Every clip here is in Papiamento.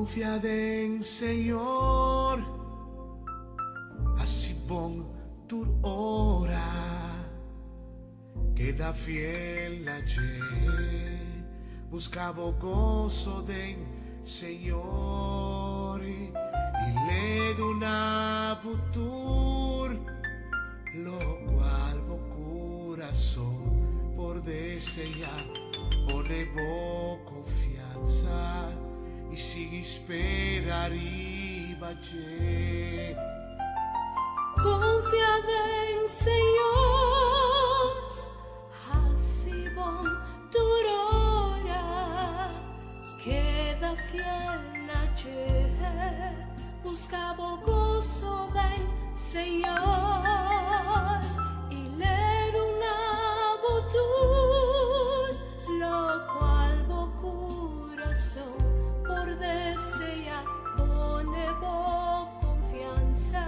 Confia den Señor, haci bon tur ora, keda fiel na dje, busca bo goso den Señor i l'e duna bo tur locual bo curason por desea. Pone bo confiansa i sigui spera riba dje. Confia den Señor, haci bon tur ora, keda fiel na dje, busca bo goso den Señor, i l'e duna bo tur locual bo curason por desea. Pone bo confiansa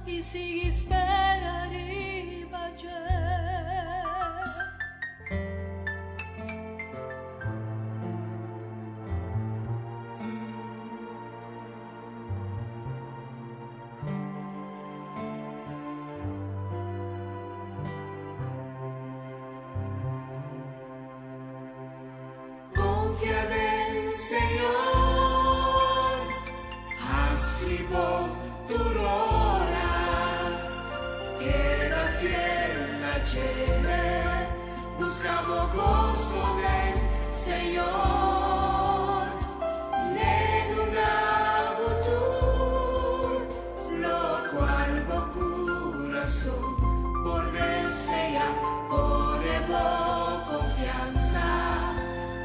i sigui spera riba dje. Confia den Señor, haci bon tur ora, keda fiel na dje, busca bo goso den Señor, l'e duna bo tur locual bo curason por desea. Pone bo confiansa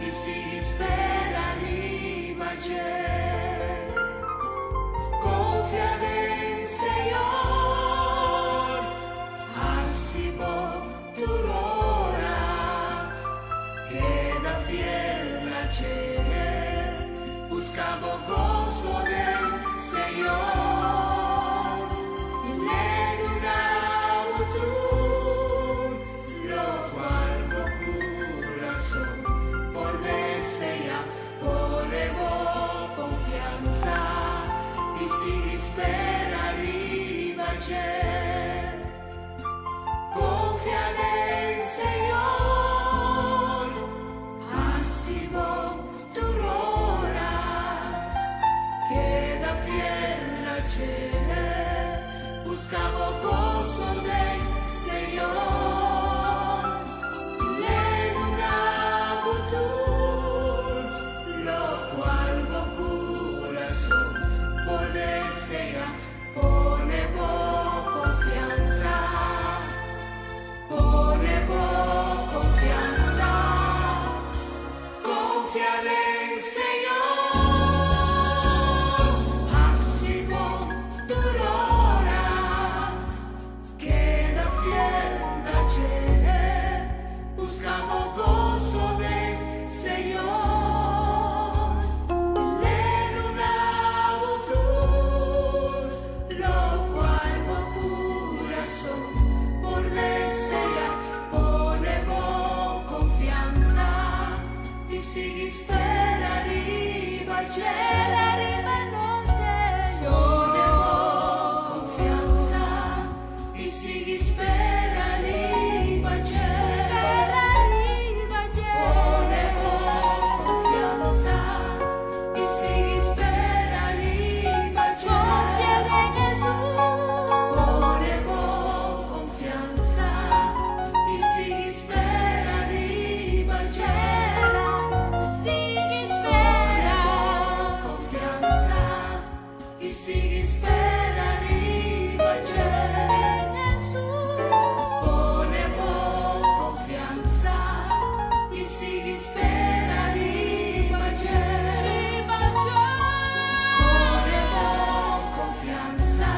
i sigui spera riba dje. Confia den Señor, haci bon tur ora, keda fiel na dje, busca bo goso den Señor, i l'e duna bo tur locual bo curason por desea. Pone bo confiansa i sigui spera riba dje. Confia den Señor, haci bon tur ora, keda fiel na dje, busca bo goso den Señor, i l'e duna bo tur locual bo curason por desea. Pone bo confiansa, pone bo confiansa, confia den Señor, haci bon tur ora, keda fiel na dje, busca bo goso den Señor, l'e duna bo tur locual bo curason por desea. Pone bo confiansa i sigui spera riba dje. Spera riba nos Señor. Pone bo confiansa i sigui spera riba dje. Spera riba dje. Pone bo confiansa i sigui spera riba dje. Confia den Jesus. Pone bo confiansa i sigui spera riba dje. Sigui Pone spera. bo confiansa i sigui spera riba dje. Den Jesus. Pone bo confiansa i sigui spera riba dje. Riba dje. Pone bo confiansa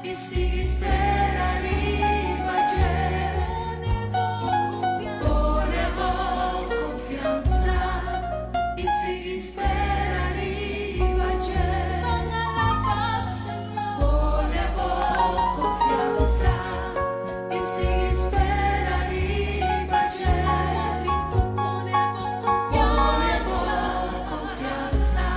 i sigui spera riba dje. Pone bo confiansa. Pone bo confiansa i sigui spera riba dje. Ban alaba Señor. Pone bo confiansa i sigui spera riba dje. Pone bo Pone bo confiansa. confiansa.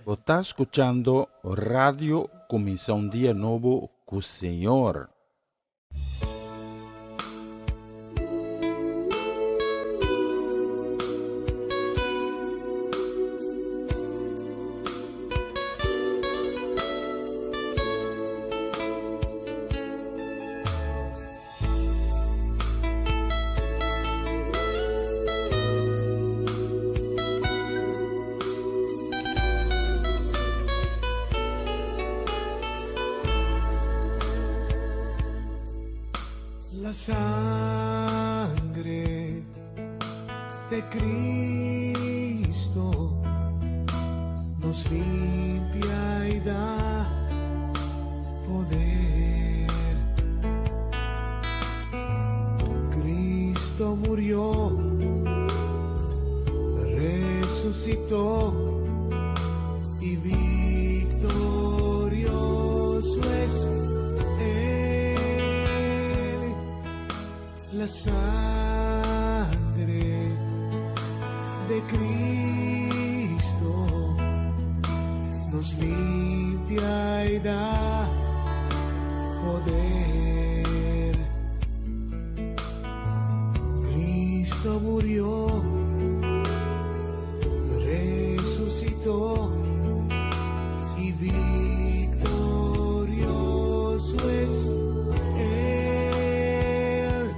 Bo ta skuchando Radio Kuminsá un Dia Nobo ku Señor. La sangre de Cristo nos limpia y da poder. Cristo murió, resucitó y victorioso es Él. La sangre de Cristo nos limpia y da poder. Cristo murió, resucitó y victorioso es Él.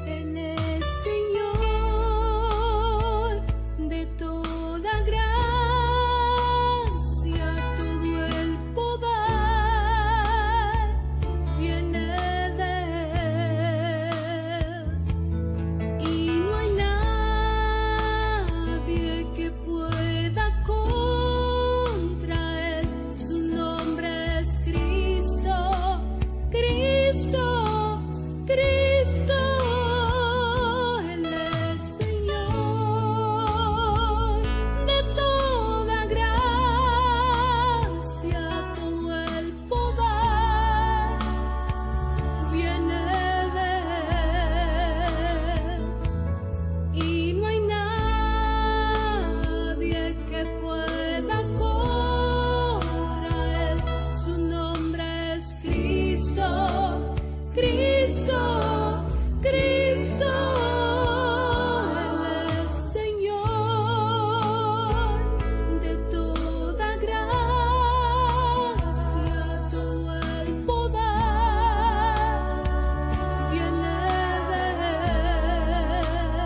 Él es Señor de toda gracia, todo el poder viene de Él y no hay nadie que pueda contra Él. Su nombre es Cristo, Cristo, Cristo. Él es Señor de toda gracia, todo el poder viene de Él. Y no hay nadie que pueda contra Él. Su nombre es Cristo, Cristo, Cristo. Él es Señor de toda gracia, todo el poder viene de Él.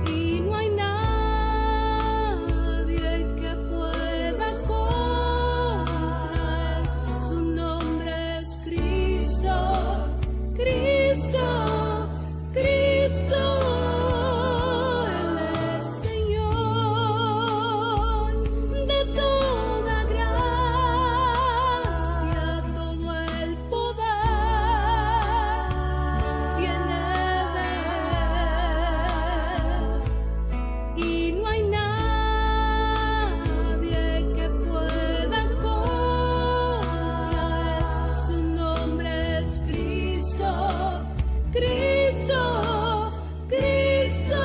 Y no hay nadie que pueda contra Él. Su nombre es Cristo, Cristo, Cristo. Él es Señor de toda gracia, todo el poder viene de Él. Y no hay nadie que pueda contra Él. Su nombre es Cristo, Cristo, Cristo. Cristo. Cristo. Cristo.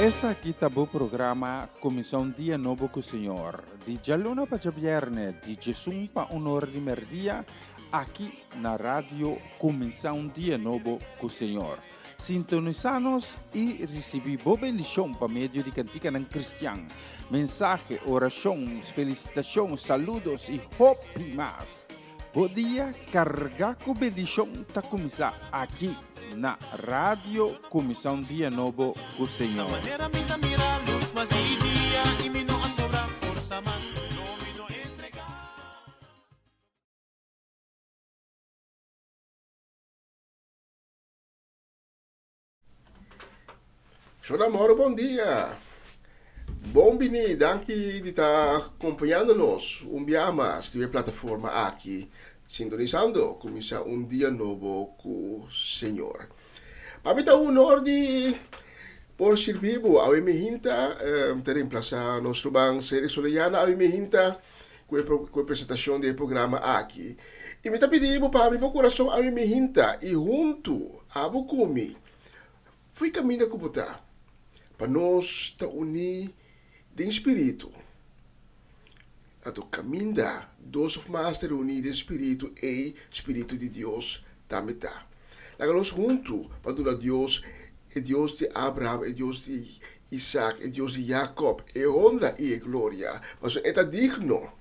Esaki ta bo programa Kuminsá un Dia Nobo ku Señor, di djaluna pa djabièrnè, di djesun pa un or di mèrdia. aki na Radio Kuminsá un Dia Nobo ku Señor. Sintonisá nos i risibí bo bendishon pa medio di kantikanan kristian, mensahe, orashon, felisitashon, saludos i hopi mas. Bo dia kargá ku bendishon ta kuminsá aki na Radio Kuminsá un Dia Nobo ku Señor. Shona Moro bon dia. Bon bini, danki di ta acompañando nos un biaha mas riba e plataforma aki, sintonisando cuminsa un dia nobo cu Señor. Pa mi ta un honor di por sirbi bo awe mi hinta, ta reemplasa nos ruman Cedric Soleyana awe mi hinta cu e presentacion di e programa aki. Y mi ta pidi bo pa abri bo curason awe mi hinta y hunto abo cu mi Fui kaminda ku bo ta, pa nos ta uní den spiritu. Anto kaminda dos òf mas ta reuní den spiritu, ei spiritu di Dios tambe ta. Laga nos huntu pa duna Dios, e Dios di Abraham, e Dios di Isaac, e Dios di Jacob, e honra i e gloria, pasobra e ta digno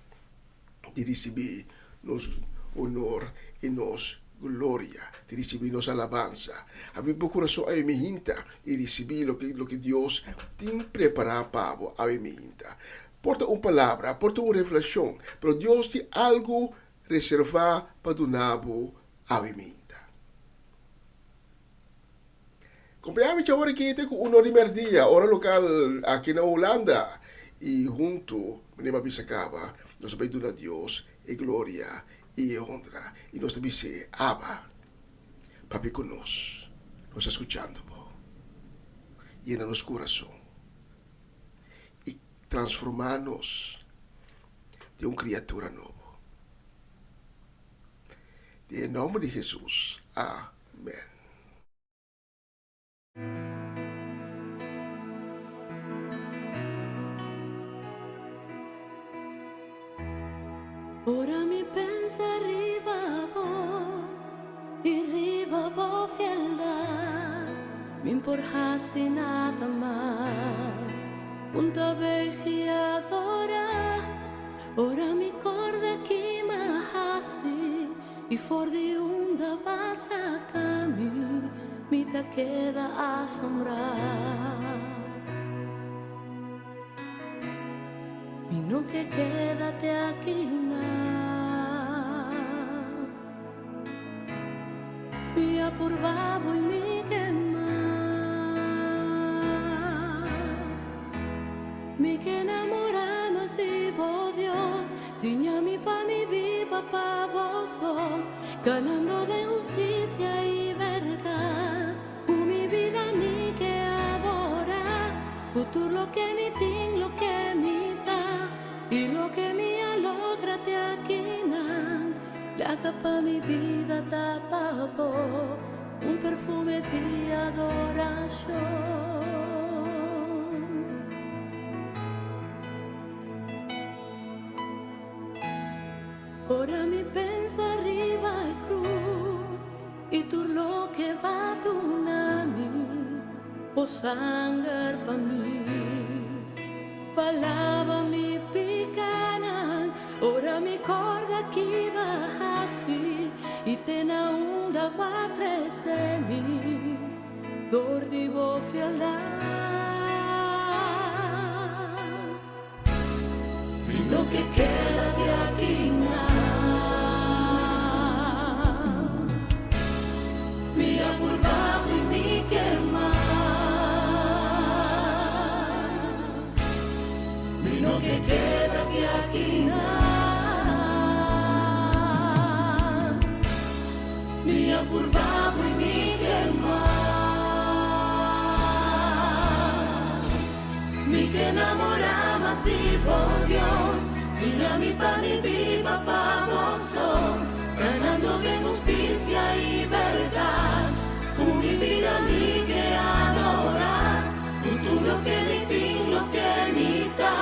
di risibí nos honor i nos gloria, di risibí nos alabansa. Habri bo kurason awe mi hinta i risibí loke loke Dios tin prepará pa bo awe mi hinta. Por ta un palabra, por ta un revelashon, pero Dios tin algu reservá pa duna bo awe mi hinta. Compaña mi chawor aki te cu uno di merdia, ora local aki na Hulanda, y hunto manera mi a bisa caba, nos ta bay duna Dios e gloria y e honra, y nos ta bis'é, Abba, papia cu nos, nos ta scuchando bo, yena nos curason y transforma nos den un criatura nobo. Den e nomber di Jesus, amen. Ora mi pensa riba bo y riba bo fieldad, min por haci nada mas, un ta begi adora. Ora mi corda ki m'a haci y for di unda b'a saca mi, mi ta keda asombrá. Mi no ke keda te akinan. Mi a purba bo y mi ke mas. Mi ke namora mas di bo Dios, siña mi pa mi biba pa bo so, kanando den hustisia i bèrdat. Ku mi bida mi ke adorá, ku tur loke mi tin, loke mi ta, i loke mi a logra te akinan. Laga pa mi bida ta pa bo. Un perfume di adoracion. Ora mi pensa riba e cruz y tur loke b'a duna mi, bo sanger pa mi, pa laba mi picanan. Ora mi corda ki b'a haci y te na unda b'a trece mi dor di bo fieldad. Mi no ke keda di aki nan. Mi a purba bo y mi ke mas. Mi no ke keda di aki nan. Mi a purba bo y mi ke mas. Mi ke namora mas di bo Dios, Siña mi pa mi biba pa bo so, Ganando den hustisia y berdad. Ku mi bida mi ke adora, Ku tur loke mi tin, loke mi ta,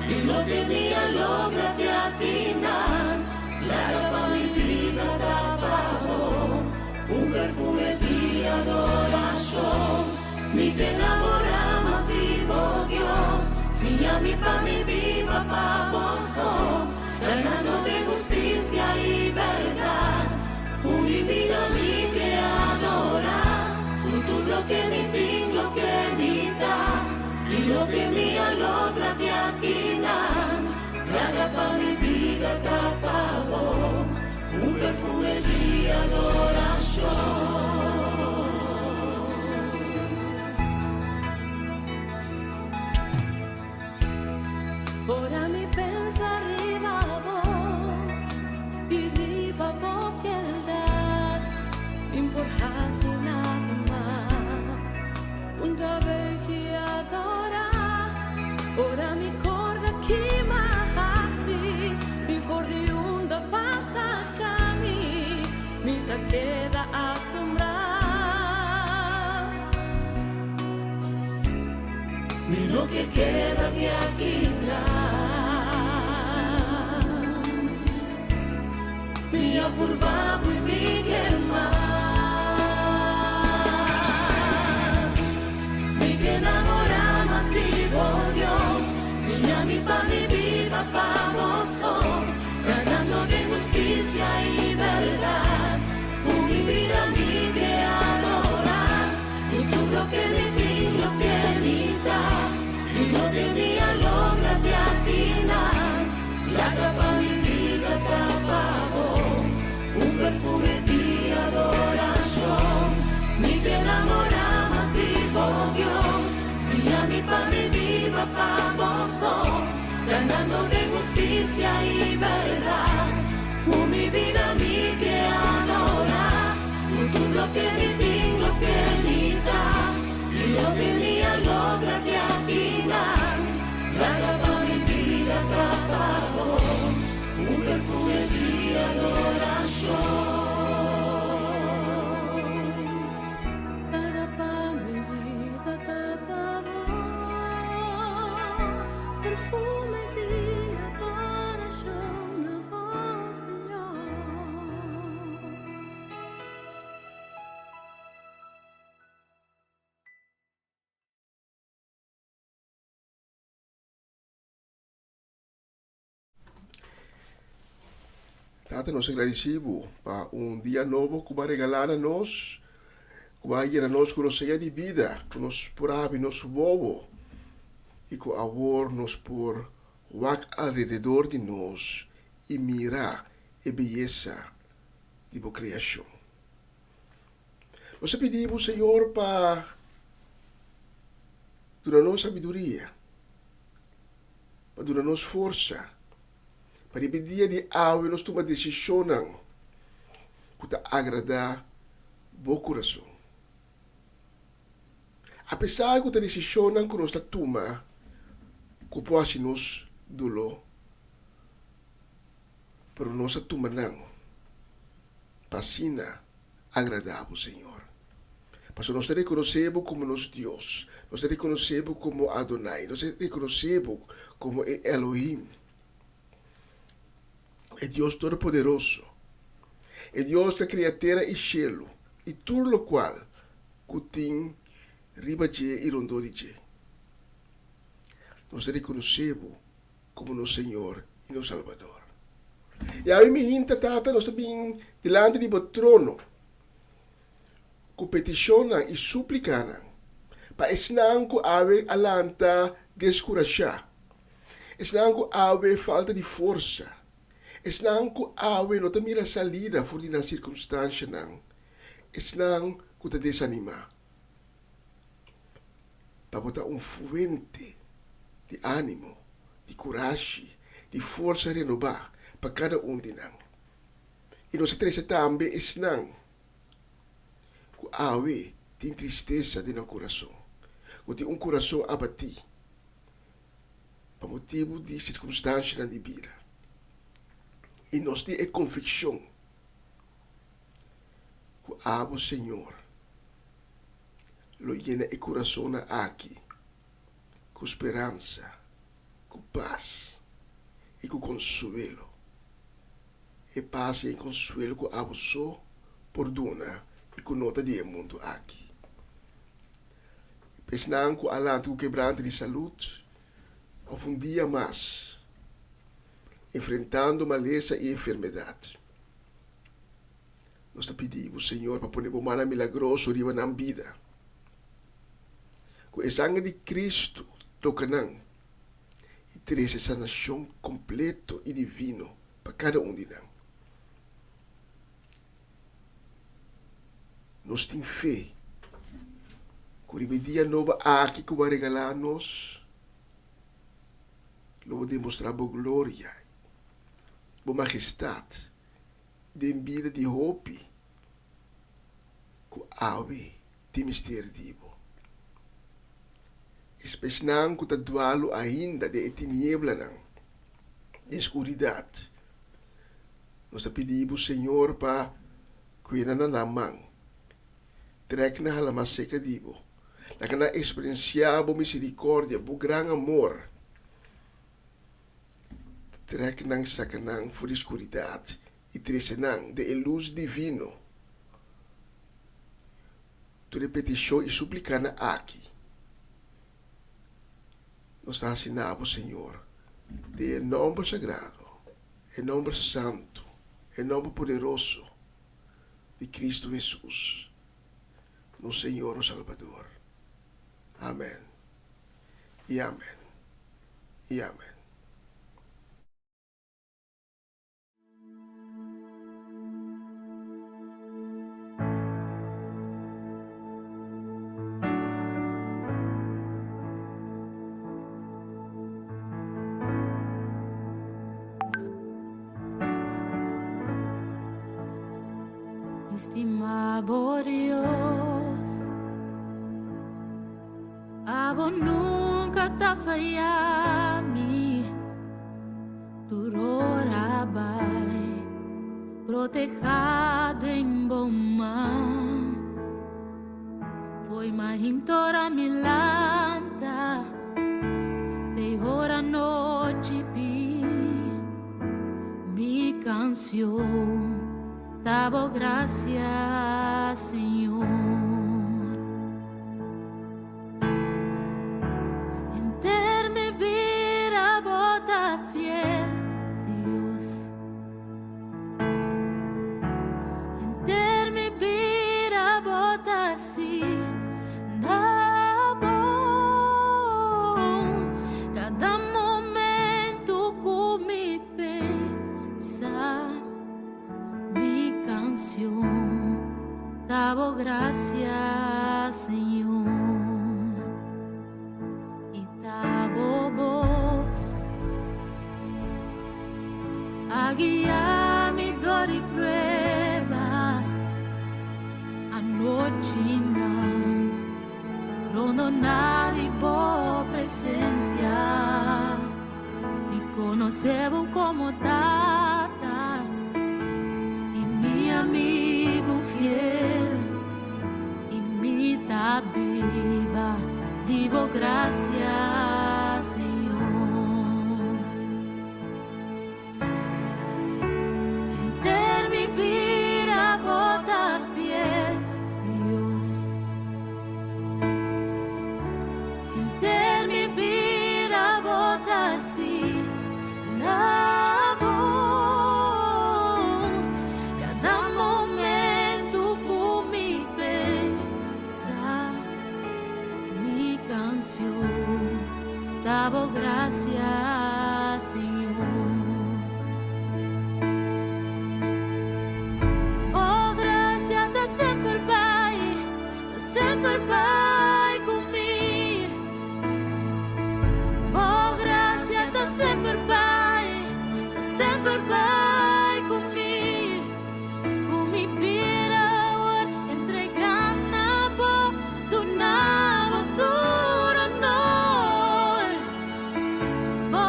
Y loke mi a logra te akinan, Laga pa mi bida ta. Mi ke namorá mas di bo Dios, siña mi pa mi biba pa bo so, ganando den hustisia i bèrdat. Ku mi bida mi ke adorá, ku tur loke mi tin, loke mi ta, i loke mi a logra te akinan. Laga pa mi bida ta pa bo, un perfume di adorashon. Ora mi pensa riba bo i riba bo fieldad, mi por hasi nada mas un ta begi adora. Ora mi corda ki m'a hasi i for di unda b'a saca mi, mi ta keda asombrá. Mi no ke keda di aki nan. Mi a purba bo i mi ke mas. Mi ke namorá mas di bo Dios. Siña mi pa mi biba pa bo so, ganando den hustisia i bèrdat. Ku mi bida mi ke adorá, ku tur loke mi tin, loke mi ta, i loke mi a logra te akinan. Laga pa mi bida ta pa bo, un perfume di adorashon. Mi ke namorá mas di bo Dios, siña mi pa mi biba pa bo so, ganando den hustisia i bèrdat. Ku mi bida mi ke adorá, ku tur loke mi tin, loke mi ta, i loke mi a logra te akinan. Laga pa mi bida ta pa bo, un perfume di adorashon. Laga pa mi bida ta pa bo, perfume di adorashon na bo, Señor. Tata, nos a gradisí bo pa un dia nobo ku bo a regalá na nos, ku bo a yena nos ku rosea di bida, ku nos por a habri nos wowo i ku awor nos por wak alrededor di nos i mira e beyesa di bo kreashon. Nos a pidi bo, Señor, pa duna nos sabiduria, pa duna nos forsa, pa riba e dia di awe nos tuma desishonnan ku ta agradá bo kurason. Apesar ku ta desishonnan ku nos ta tuma ku por hasi nos doló, pero nos a tuma nan pa asina agradá bo, Señor. Pasobra nos ta rekonosé bo komo nos Dios, nos ta rekonosé bo komo Adonai, nos ta rekonosé bo komo e Elohim, e Dios Todopoderoso, e Dios ku a krea tera i shelu i tur lokual ku tin riba dje i rondó di dje. Nos ta rekonosé bo komo nos Señor i nos Salbador. I awe mi hinta, Tata, nos ta bin dilanti di bo trono ku petishonnan i súplikanan pa esnan ku awe a lanta deskurashá, esnan ku awe falta di forsa, esnan ku awe no ta mira salida for di nan sirkumstanshanan, esnan ku ta desanimá. Pa bo ta un fuente di ánimo, di kurashi, di forsa renobá pa kada un di nan. I nos a trese tambe esnan ku awe tin tristesa den nan kurason, ku tin un kurason abatí pa motibu di sirkunstanshanan di bida. I nos tin e konvikshon ku abo, Señor, lo yena e kurasonnan aki ku speransa, ku pas i ku konsuelo. E pas i e konsuelo ku abo so por duna i ku no ta di e mundu aki. Esnan ku a lanta ku kebrante di salud òf un dia mas enfrentando malesa i enfermedat. Nos ta pidi bo, Señor, pa pone bo mannan milagroso riba nan bida. Ku e sanger di Cristo toka nan i trese sanashon kompleto i divino pa kada un di nan. Nos tin fe ku riba e dia nobo aki ku bo a regalá nos, lo bo demostrá bo gloria, bo magestat den bida di hopi ku awe tin mester di bo. Espesnan ku ta dualu ainda den e tinieblanan di skuridat, nos ta pidi bo, Señor, pa kuida na nan man, trek nan hala mas serka di bo, laga nan eksperensiá bo miserikordia, bo gran amor. Trek nan saka nan for di skuridat i trese nan den e lus divino. Tur e petishon i suplikanan aki nos ta hasi na bo, Señor, den e nòmber sagrado, e nòmber santu, e nòmber poderoso di Cristo Hesus, nos Señor, nos Salbador. Amèn i amèn i amèn. Estima bo Dios, abo nunca ta falla mi. Tur ora bai protehá den bo man. Foi mahintora mi lanta, te ora nochi pi. Mi canción ta bo gracia, Señor. Henter mi bida bo ta fiel, Dios. Henter mi bida bo ta asina bon. Kada momento ku mi pensa, mi canción ta bo gracia, Señor. I ta bo bos a guia mi dor di prueba. Anochinan rondona di bo presencia. Mi conoce bo como Tata i mi amigo fiel. I mi ta biba di bo gracia, Señor. Henter mi bida bo ta fiel, Dios. Henter mi bida bo ta asina bon. Kada momento ku mi pensa, mi canción ta bo gracia, Señor. Bo gracia ta semper bai, ta semper bai ku mi. Bo gracia ta semper bai, ta semper bai ku mi. Ku mi bida awor entrega na bo, duna bo tur honor. Bo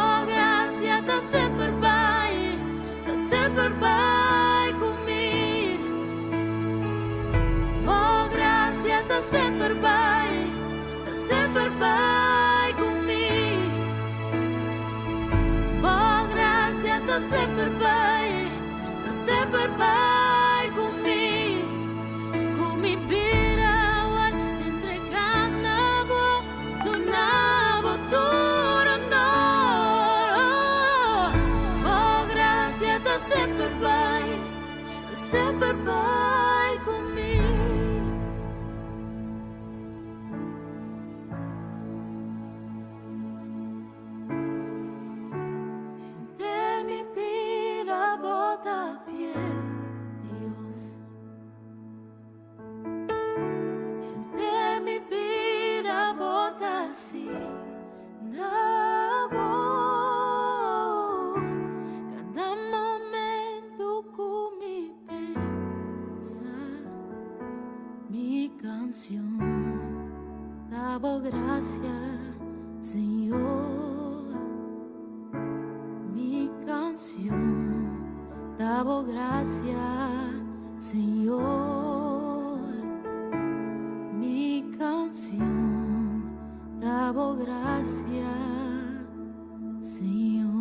Dabo gracia, Señor. Mi canción, dabo gracia, Señor. Mi canción, dabo gracia, Señor.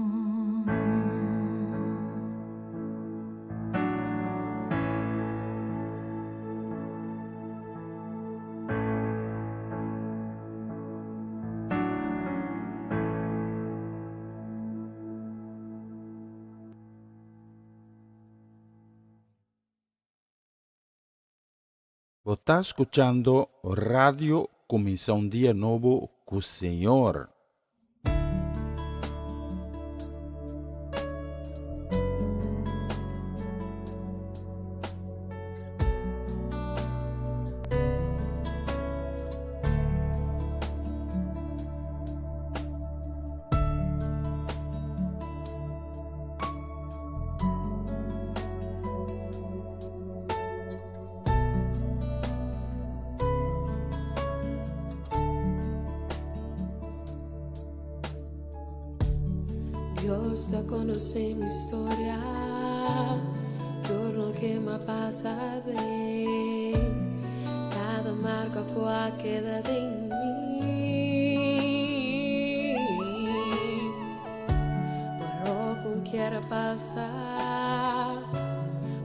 Bo ta skuchando Radio Kuminsá un Dia Nobo ku Señor. Dios ta conoce mi historia, todo lo que me pasa de cada marca que queda de mí. Todo con quiera pasar,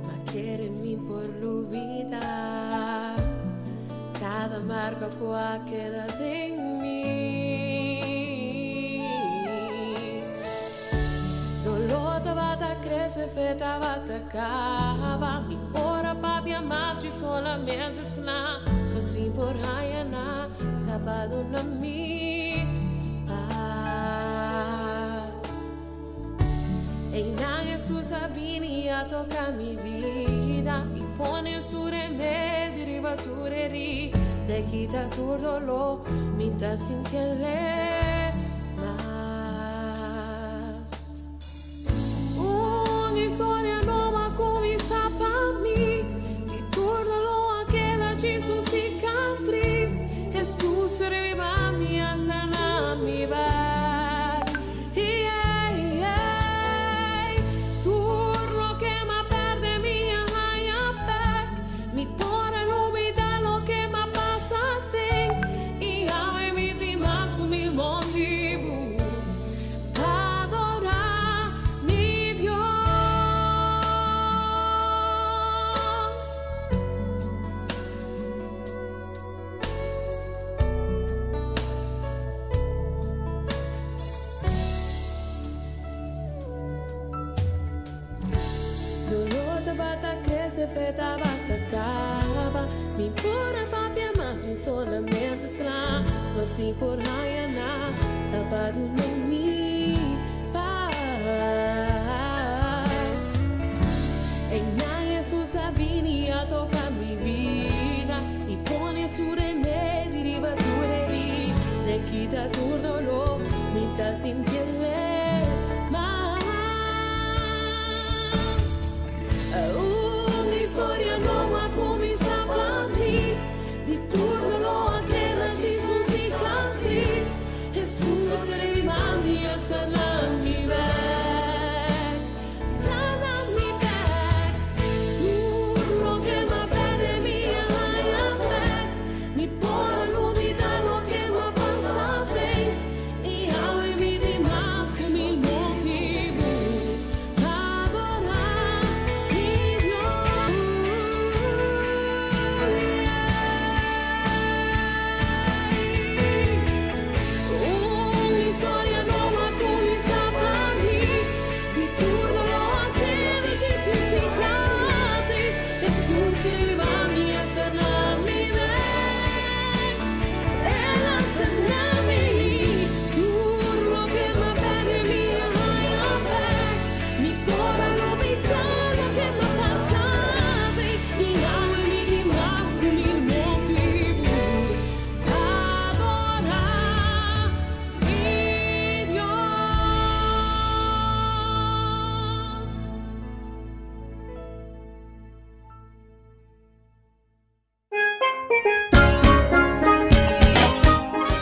ma quiere mí por la vida. Cada marca que queda de mí. Dolor bata crece, feta bata cava. Mi ora papia más y solamente es na. No sin por na, tapado na mi paz. Eina Jesús vini a tocar mi vida y pone su remedio riba tu herida. Le quita tu dolor, mientras sin querer más. Una historia nueva comienza pa' mí. Y todo lo aquella Jesús cicatriz. Jesús reviva mi sana mi back. Yeah, yeah. Todo lo que me perde mi haya back. Mi por olvidar lo que me pasa y a mi más con mi motivo adorar mi Dios. Dolor bata crece, feta bata cava. Mi pura papia más mi solamente esclavo. Assim por raiana, tapado no mi paz. Eina Jesús vini a tocar mi vida y pone su remedio riba tu herida. Le quita tu dolor, mientras sintiendo más. Una historia nueva comienza pa' mí. Di todo lo aquella Jesús cicatriz. Jesús reviva mi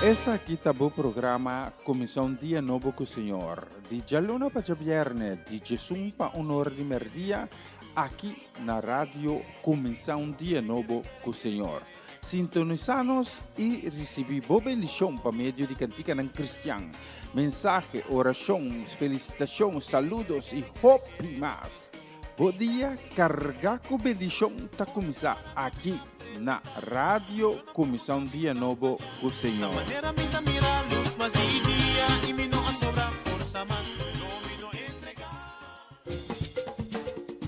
Esaki ta bo programa Kuminsá un Dia Nobo ku Señor, di djaluna pa djabièrnè, di djesun pa un ora di mèrdia, aki na Radio Kuminsá un Dia Nobo ku Señor. Sintonisá nos i risibí bo bendishon pa medio di kantikanan kristian, mensahe, orashon, felisitashon, saludos i hopi mas. Bo dia kargá ku bendishon ta kuminsá aki na Radio Kuminsá un Dia Nobo ku Señor.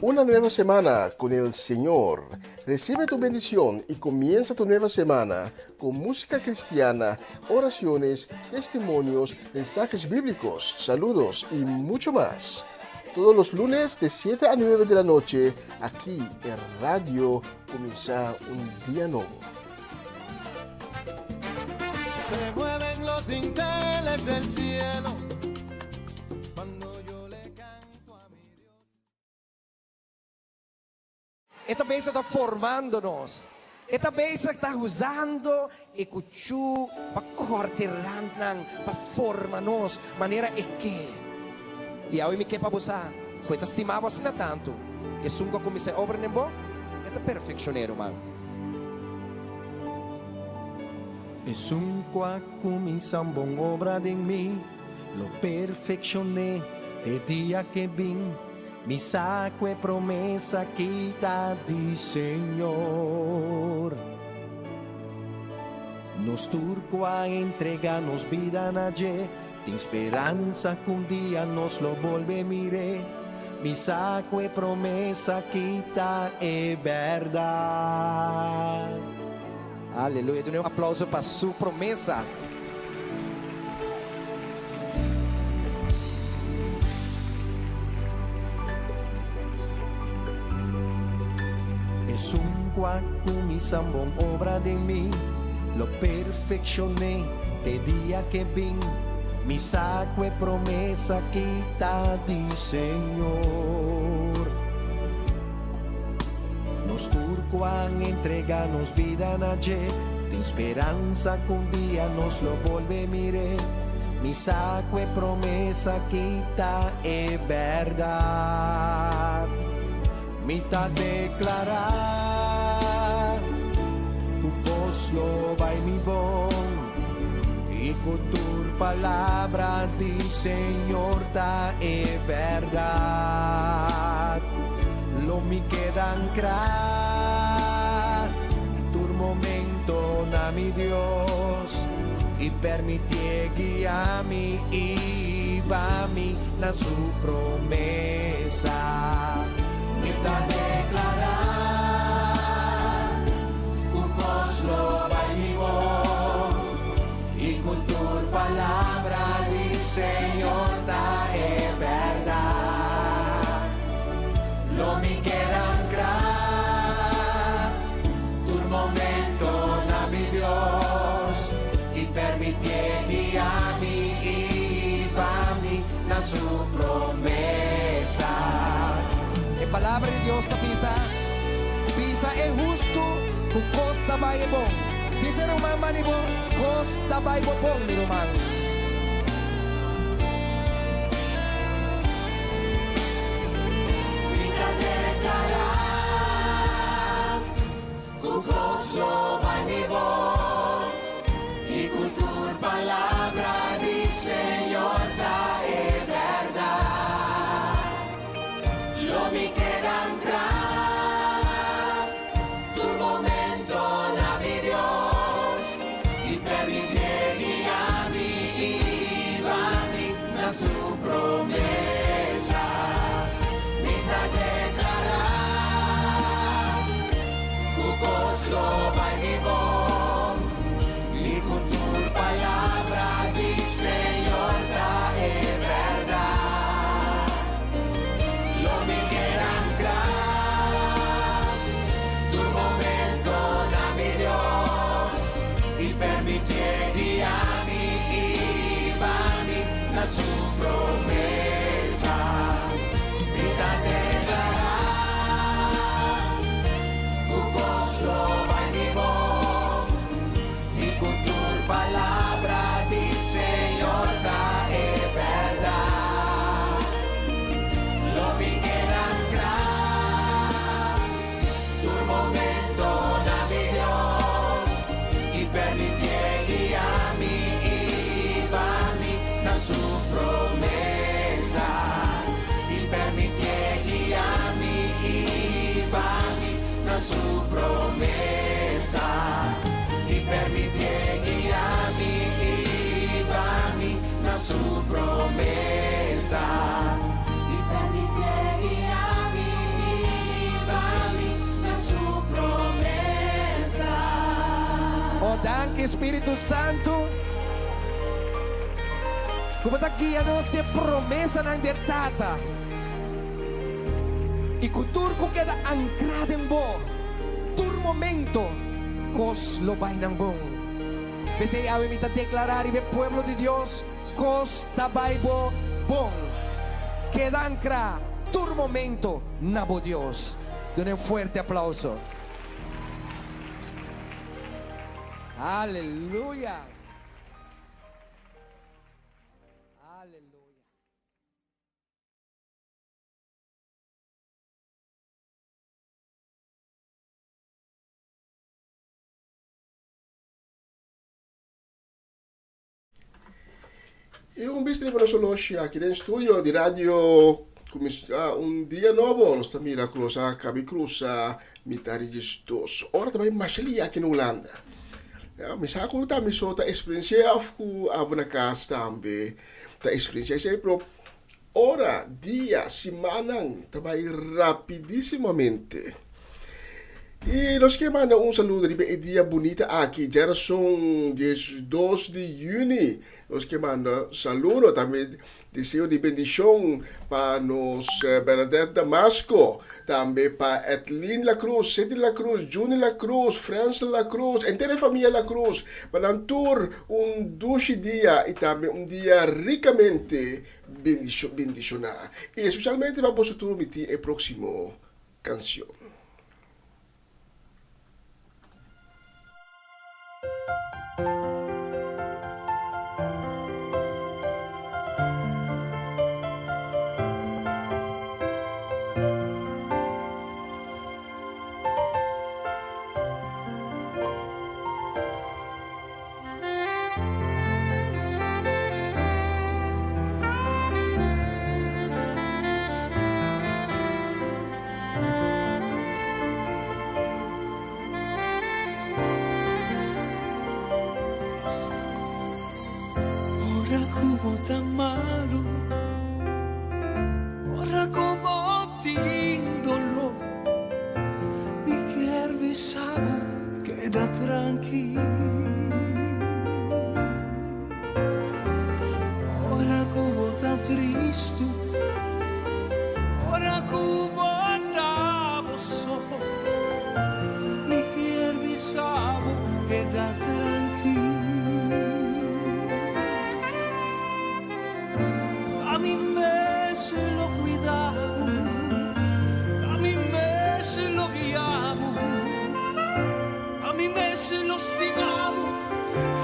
Una nueva semana con el Señor. Recibe tu bendición y comienza tu nueva semana con música cristiana, oraciones, testimonios, mensajes bíblicos, saludos y mucho más. Todos los lunes de 7 a 9 de la noche, aquí en Radio Comienza un Día Nuevo. Se mueven los dinteles del cielo cuando yo le canto a mi Dios. E ta bezig ta formando nos. E ta bezig ta usando e kuchú pa kòrta e randnan, pa forma nos manera e ke. I awe mi ke pa bo sa ku e ta stima bo asina tantu, esun ku a kuminsá e obra den bo, e ta perfekshon'é, ruman. Esun ku a kuminsá un bon obra den mi, lo perfekshon'é te dia k'e bin. Mi sa ku e promesa aki ta di Señor. Nos tur ku a entrega nos bida na dje, tin speransa ku un dia nos lo bolbe mir'é. Mi sa ku e promesa aki ta e bèrdat. Aleluya! Duna un aplauso pa su promesa. Esun ku a kuminsá un bon obra den mi, lo perfekshon'é te dia k'e bin. Mi sa ku e promesa aki ta di Señor. Nos tur ku a entregá nos bida na dje, tin speransa ku un dia nos lo bolbe mir'é. Mi sa ku e promesa aki ta e bèrdat. Mi ta deklará ku kos lo bai mi bon i ku tur palabra di Señor ta e bèrdat. Lo mi keda ancrá tur momento na mi Dios i permitié guia mi i hiba mi na su promesa. Mi ta declará cu cos lo bai mi bon i cu tur palabra di Señor ta e berdad. Lo mi keda ancrá tur momento na mi Dios i permitié guia mi i hiba mi na su promesa. E Palabra di Dios ta bisa, Bisa e hustu ku kos ta bai e bon. Bisa e ruman mani bo, Kos ta bai bo bon, mi ruman. Mi ta deklará ku kos lo bai mi bon i ku tur palabra di Señor ta e bèrdat. Lo mi keda ankrá tur momento na mi Dios i permitié guia mi i hiba mi na su promesa. Mi ta deklará ku kos lo bai mi bon i ku tur palabra di Señor ta e bèrdat. Lo mi keda ancrá tur momento na mi Dios i permitié guia mi i hiba mi na su promesa. Mi ta deklará ku kos lo bai mi bon i ku tur palabra. promesa i permitié guia mi i hiba mi na su promesa i permitié guia mi i hiba mi na su promesa. Oh danki Spiritu Santu ku bo ta guia nos di e promesanan di e Tata i ku tur ku keda ankrá den bo tur momento kos lo bai nan bon. P'esei awe mi ta deklará riba e pueblo di Dios, kos ta bai bo bon. Keda ankrá tur momento na bo Dios. Dun'e un fuerte aplauso. Aleluya! Aleluya! Y un bista riba nos oloshi aki den studio di radio cuminsa un dia nobo. Nos ta mira cu nos a cabi cruza mitad di diesdos. Ora ta bay masha lia aki na Hulanda. Ya, mi sa cu ta mi so ta experiencia of cu abo na cas tambe ta experiencia esey, pero ora, dia, simannan ta bay rapidísimamente. I nos ke manda un saludo riba e dia bunita aki, djarason 12 di yüni. Nos ke manda saludo, tambe deseo di bendishon pa nos Bernadette Damasco, tambe pa Edlin La Cruz, Cindy La Cruz, Juni La Cruz, Frensel La Cruz, henter e famia La Cruz. Pa nan tur un dushi dia i tambe un dia rikamente bendishoná. I espesialmente pa boso tur mi tin e próksimo canción. Ora ku bo ta malu, ora ku bo tin doló, mi kier bisa bo keda trankil. Ora ku bo ta tristu, ora ku bo ta bo so, mi kier bisa bo keda trankil. Ta mi mes lo cuida bo, ta mi mes lo guia bo, ta mi mes lo stima bo,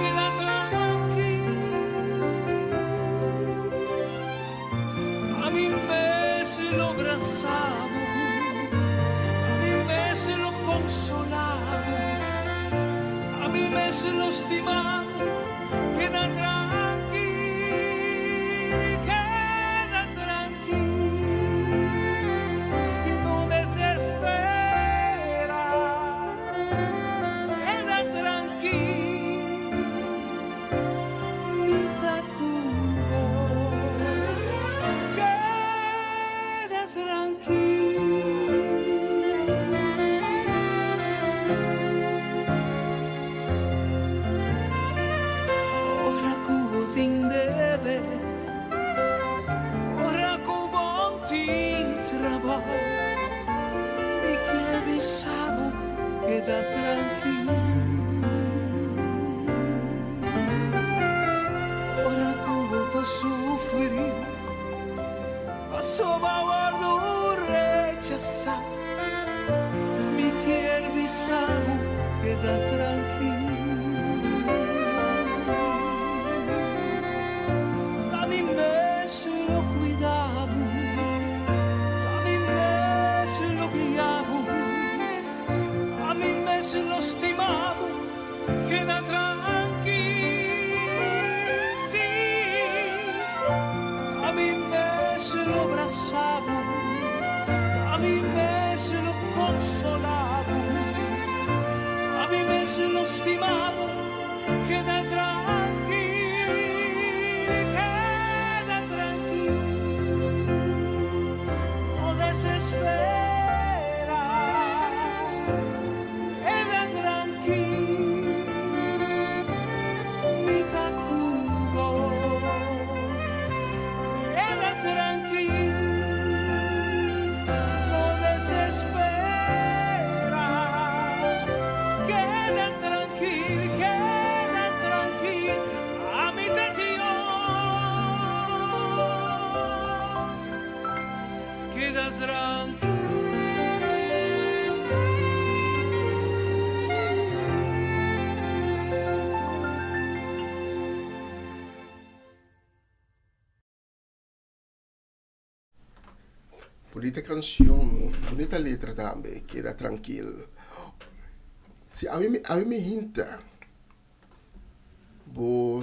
keda trankil. Ta mi mes lo brasa bo, ta mi mes lo consola bo, ta mi mes lo stima bo. Keda trankil, keda trankil i no desespera. Keda trankil, mi ta ku bo. Keda trankil. Ora ku bo tin bebe, ora ku bo tin trabou, mi ke bisa bo keda trankil. Ora ku bo ta sufri, pasobra bo a wòrdu rechasá. Mi kier bisa bo keda trankil. Ta mi mes lo cuida bo, ta mi mes lo guia bo, ta mi mes lo stima bo, keda trankil, sí. Bunita cancion, bunita letra tambe, keda trankil. Si awe mi awe mi hinta bo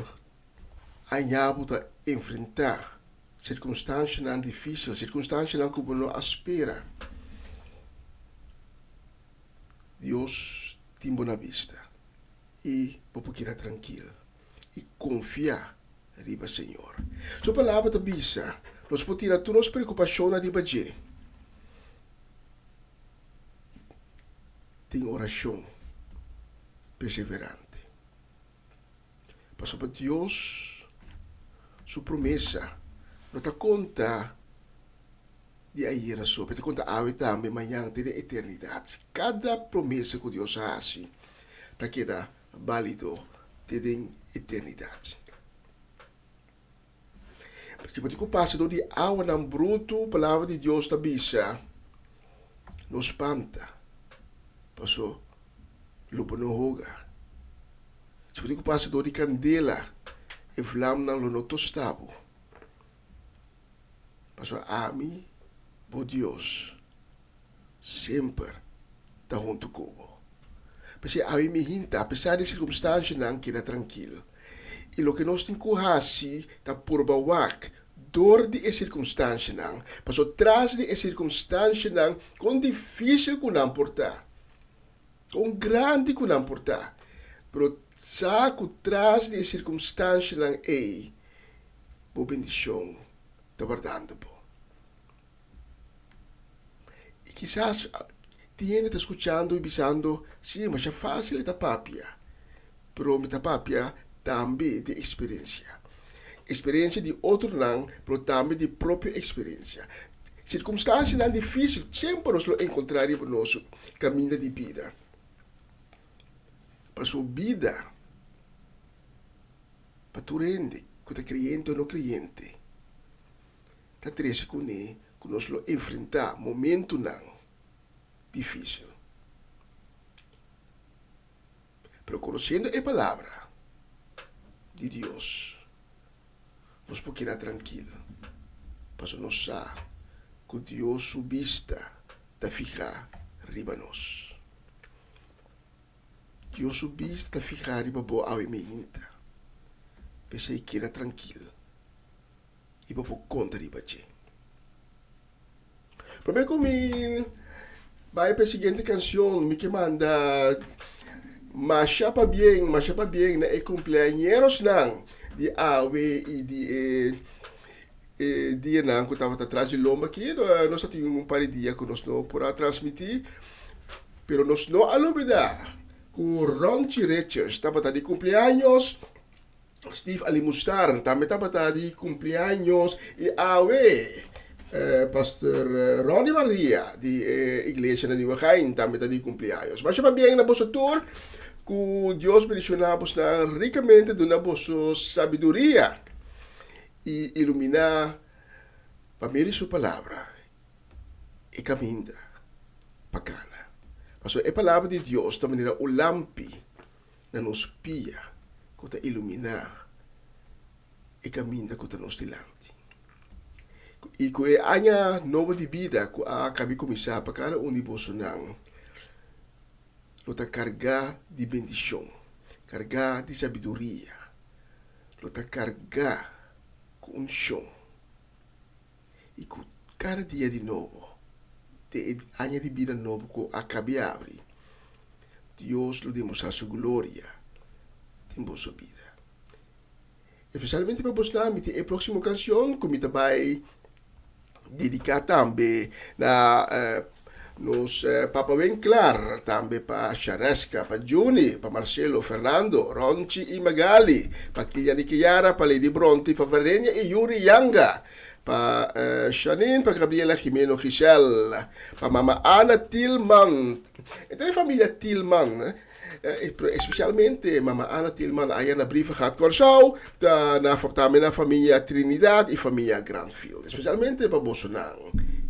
aña bo ta enfrenta circunstancianan dificil, circunstancianan cu bo no a spera, Dios tin bo na bista y bo por keda trankil y confia riba Señor. Su Palabra ta bisa, Nos por tira tur nos preokupashonnan riba dje. Tin orashon perseverante. Pasobra Dios su promesa no ta konta di ayera so, pero ta konta awe tambe, mañan, te den eternidat. Kada promesa ku Dios a hasi ta keda bálido te den eternidat. Si bo tin ku pasa dor di awanan brutu, Palabra di Dios ta bisa, No spanta, paso lo bo no hoga. Si bo tin ku pasa dor di kandela, e vlamnan lo no tosta bo, paso ami, bo Dios, semper ta huntu ku bo. P'esei awe mi hinta, apesar di sirkumstanshanan, keda trankil. I loke nos tin ku hasi ta purba wak dor di e sirkumstanshanan, pasobra tras di e sirkumstanshanan, kon difísil ku nan por ta, kon grandi ku nan por ta, pero sa ku tras di e sirkumstanshanan ei, bo bendishon ta wardando bo. I kisas tin hende ta skuchando i bisando, Sí, masha fásil e ta papia. Pero mi ta papia tambe di eksperensia. Eksperensia di otronan, pero tambe di propio eksperensia. Sirkumstansianan difísil semper nos lo enkontrá riba nos kaminda di bida. Pasobra bida pa tur hende ku ta kreyente o no kreyente. ta trese kuné ku nos lo enfrentá momentunan difísil. Pero konosiendo e Palabra di Dios, nos por keda trankil, pasobra nos sa ku Dios su bista ta fihá riba nos. Dios su bista ta fihá riba bo awe meinta. P'esei keda trankil. i bo por konta riba dje. Promé ku mi bai pa e siguiente kanshon, mi ke manda masha pabien, masha pabien na e kumpleañerosnan di awe i di e e dianan ku tabata tras di lomba aki. Nos a tin un par di dia ku nos no por a transmití, pero nos no a lubidá ku Ronchi Richards tabata di kumpleaños. Steve Alimustar tambe tabata di cumpleaños y awe Pastor Ronnie Maria di e iglesia na Nieuwegein tambe ta di cumpleaños. Masha pabien na boso tur, cu Dios bendiciona bosnan ricamente, duna boso sabiduria y ilumina pa medio di su palabra e caminda pa cana. Pasobra e palabra di Dios ta manera un lampi na nos pia ku ta iluminá e kaminda ku ta nos dilanti. I ku e aña nobo di bida ku a kabi kuminsá pa kada un di bosonan lo ta kargá di bendishon, kargá di sabiduria, lo ta kargá ku unshon. I ku kada dia di nobo, den e aña di bida nobo ku a kabi abri, Dios lo demostrá su gloria den boso bida. Espesialmente pa bosnan, mi tin e próksimo kanshon ku mi ta bai dediká tambe na nos Papa Winklaar, tambe pa Shareska, pa Juni, pa Marcelo, Fernando, Ronchi i Magali, pa Kilian i Kiara, pa Lady Bronte, pa Varenia i Yuri Yanga, pa Shanine, pa Gabriela Jimeno Giselle, pa Mama Ana Tilman, entre e familia Tilman, especialmente Mama Ana Tilman aya na Brievengat Kòrsou, ta na tambe na familia Trinidad i familia Grandfield. Especialmente pa bosonan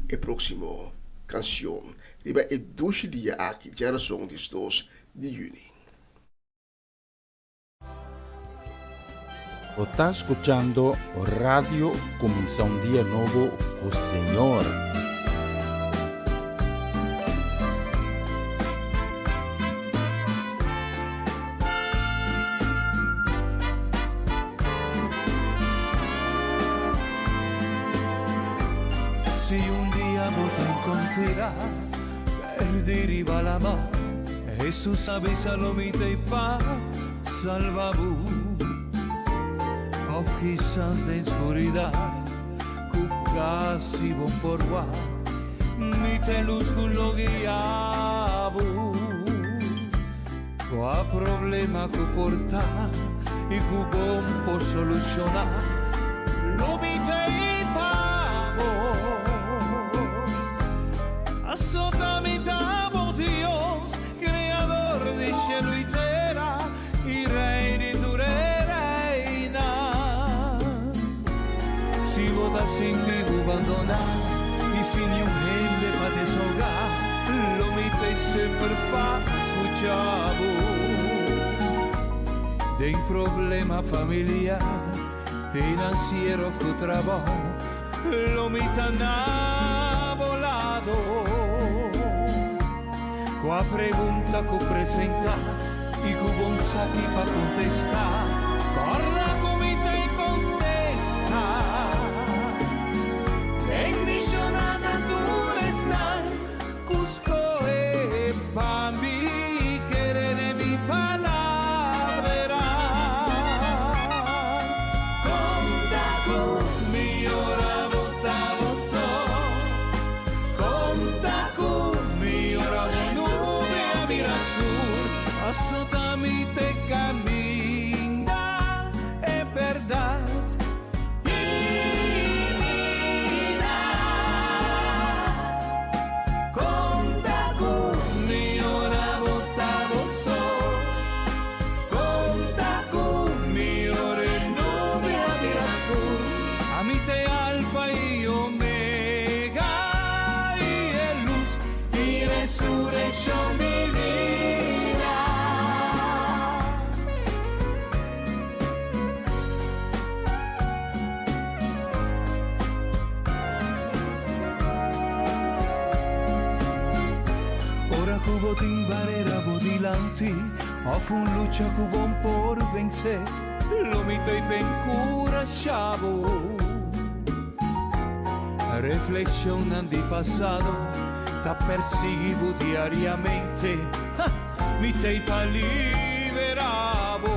e próximo canción riba e dushi dia aki, djarason diesdos di juni. Bo ta scuchando Radio Cuminsa un Dia Nobo cu Señor. Con tera, perdi riba lama, Hesus a bisa lo mi t'ei pa salba bo. Of kisas den skuridat ku kasi bo n'por wak, mi t'e lus ku lo guia bo. Kua problema ku por ta i ku bo n'por solushoná, lo mi t'ei pa bo. Paso ta mi ta bo Dios, Kreador di shelu i tera, i Rei di tur e reinan. Si bo ta sinti bo bandoná i sin niun hende pa desahogá, lo mi t'ei semper pa skucha bo. Den problema familiar, finansiero òf ku trabou, lo mi ta na bo lado. Kua pregunta ku presentá i ku bon sa ki pa kontestá, kòrda ku mi ta e kontesta. Bendishoná ta tur esnan ku skohe pa mi kere den mi palabranan. Konta ku mi ora bo ta bo so. Konta ku mi ora bo nubia bira skur. Paso ta mi t'e kaminda, e bèrdat i bida. Konta ku mi ora bo ta bo so. Konta ku mi ora e nubia bira skur. Ami t'e Alfa i Omega i e lus i resurekshon di bida. Ora ku bo tin barera bo dilanti òf un lucha ku bo n'por vensé, lo mi t'ei pa enkurashá bo. Reflekshonnan di pasado ta persiguí bo diariamente, ha, mi t'ei pa liberá bo.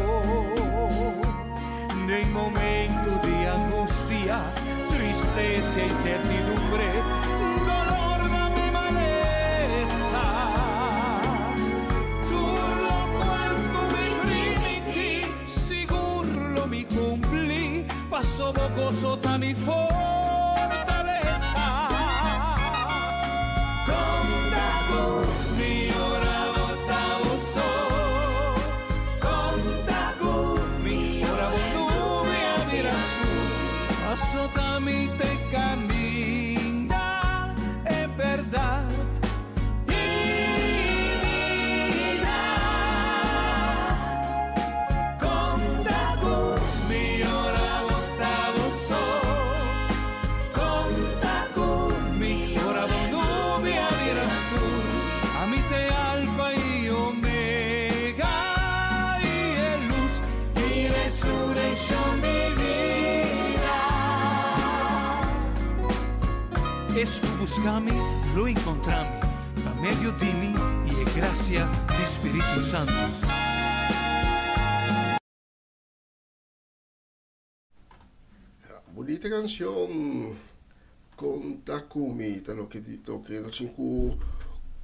Den momento di angustia, tristesa i sertidumbre, dolor na mi malesa. Tur lokual ku mi primintí, sigur lo mi kumplí, paso bo goso ta mi fortalesa. Konta ku mi ora bo ta bo so. Konta ku mi ora bo nubia bira skur. Paso ta mi t'e kaminda, e bèrdat i bida. Konta ku mi ora bo ta bo so. Konta ku mi ora bo nubia bira skur. Ami t'e Alfa i Omega i e lus i resurekshon di bida. Es ku buska mi lo enkontra mi, pa medio di mi i e grasia di Spiritu Santu. Bunita canción Conta cu mi ta loke loke nos tin cu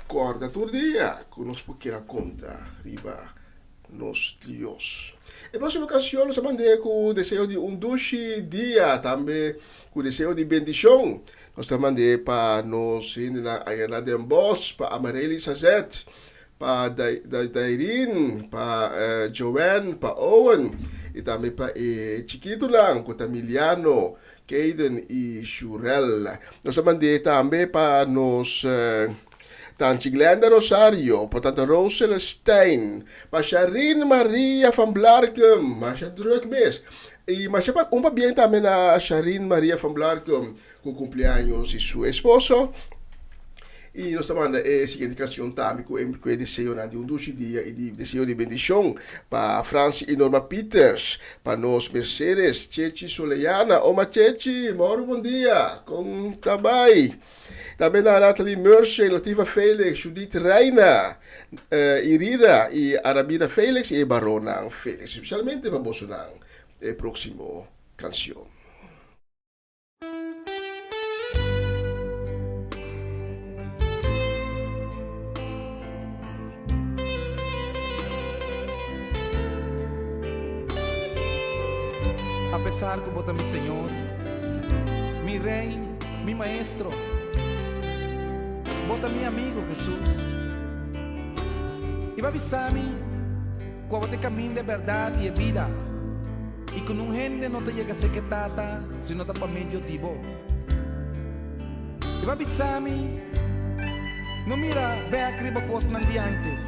corda tur dia cu nos por keda conta riba nos Dios. E proximo canción nos ta mande cu deseo di un dushi dia tambe cu deseo di bendicion. Nos ta mande pa nos hendenan aya na Den Bosch, pa Amarely Sazet, pa Dairin, pa Joanne, pa Owen y tambe pa e chikitonan cu ta Miliano, Kayden y Shurel. Nos ta mand'é tambe pa nos Tanchi Glenda Rosario, pa Tanta Rose Celestijn, pa Sharine Maria van Blarkum, masha druk mes. Y masha pa un pabien tambe na Sharine Maria van Blarkum cu cumpleaños di su esposo. I nos ta manda e siguiente kanshon tambe ku e deseonan di un dushi dia i di deseo di bendishon pa Franci i Norma Pieters, pa nos Mercedes, Chechi Soleana, Oma Chechi, mòru bon dia, kon ta bai? Tambe na Nathalie Mershey, Latifa Felix, Judith Reina, Irida i Arabina Felix i e baronnan Felix. Spesialmente pa bosonan e próksimo kanshon. Apesar ku bo ta mi Señor, mi Rei, mi Maestro, bo ta mi amigo, Hesus. I bo a bisa mi ku abo ta e kaminda, e bèrdat i e bida. I ku nun hende no ta yega seke Tata si no ta pa medio di bo. I bo a bisa mi, No mira bèk riba kosnan di ántes.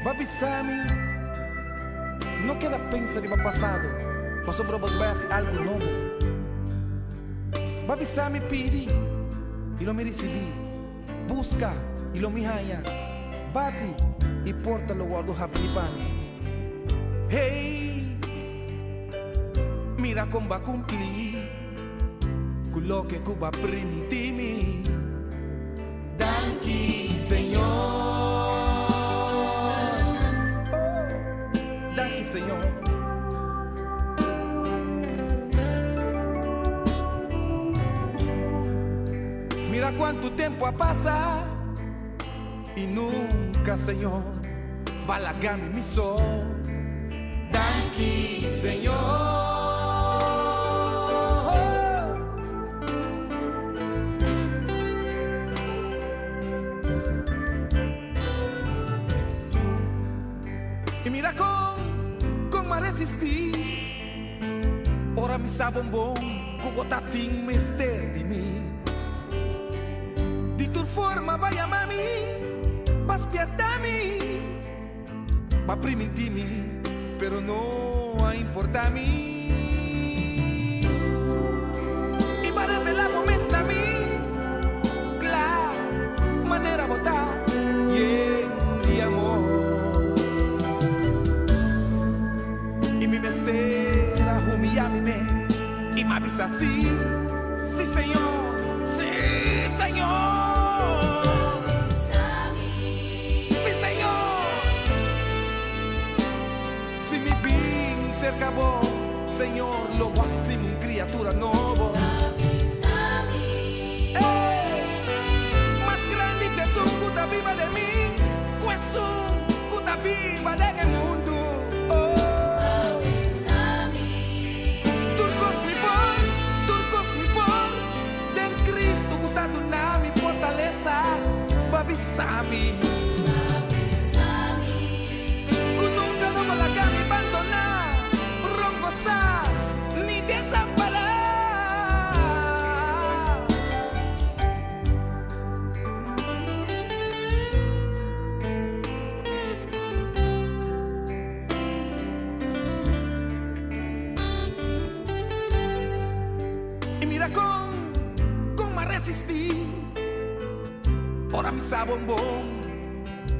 Bo a bisa mi, No keda pensa riba pasado, pasobra bo ta bai hasi algu nobo. Bo a bisa mi, Pidi, i lo mi risibí, buska, i lo mi haña. Bati i porta lo wòrdu habrí pa mi. Hey! Mira kon bo a kumplí ku loke ku bo a primintí mi. Danki, Señor. Oh, danki, Señor. Mira kuantu tempu a pasa. I nunka, Señor, ba laga mi mi so. Danki, Señor. I mira kon, kon m'a resistí ora mi sa bon bon ku bo ta tin mester di mi. Di tur forma ba yama mi, ba spierta mi, ba priminti mi, pero no a importa mi. I ba revela bo mes na mi, kla manera bo ta yen di amor. I mi mester a humia mi mes. I m'a bisa sí, sí Señor, sí Señor. Sí Señor. Si mi bin cerca bo, Señor, lo bo hacimi un criatura nobo. Ey, mas grandi t'esun cu ta biba den mi, cu esun cu ta biba den e mundu. Oh. Tur kos mi por, tur kos mi por, den Cristo ku ta duna mi fortalesa, pa bisa mi. Ku nunka lo bo laga mi bandoná, rongosá, ni desampará. I mira kon, kon m'a resistí Ora mi sa bon bon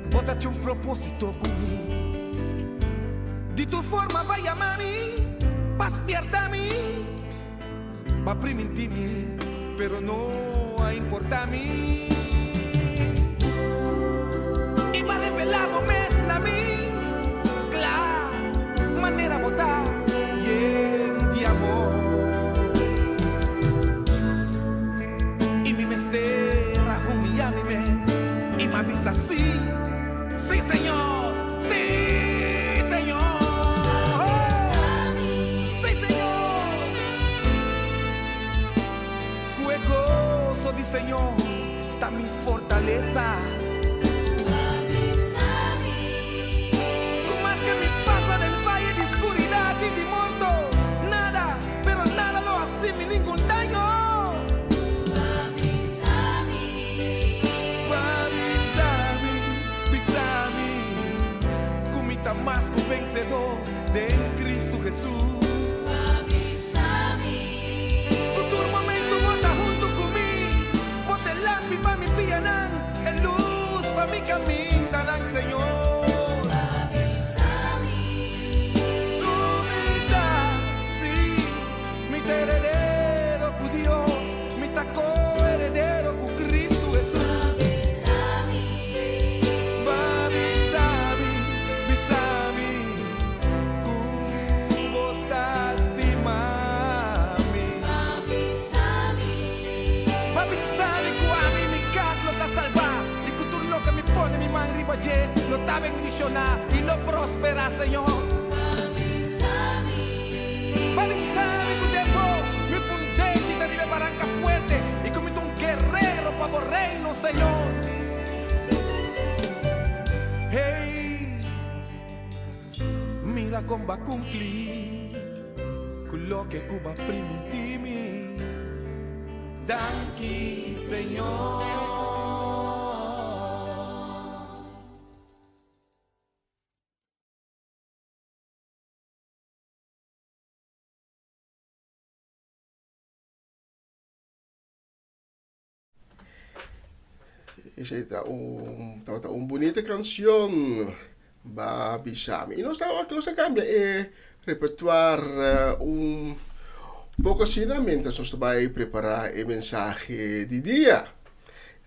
Bo ta cu un propósito cu mi Di tur forma ba yama mi Pa spierta mi Ba priminti mi Pero no a importa mi I ba revela bo mes na mi Kla manera bo ta yen di amor I mi mester a humia mi mes I m'a bisa sí, sí Señor, sí Señor Sí Señor Ku e goso di Señor ta mi fortalesa. prosperá, Señor. Pa mi sabi ku den bo mi fundeshi ta riba e baranka fuerte i ku mi ta un guerrero pa bo reino, Señor. Hey, mira kon bo a kumpli ku loke ku bo a primintí mi. Danki, Señor. Esei ta un tabata un bunita cancion ba bisa mi. Y nos ta nos ta cambia e repertoire un poco asina mientras nos ta bay prepara e mensahe di dia.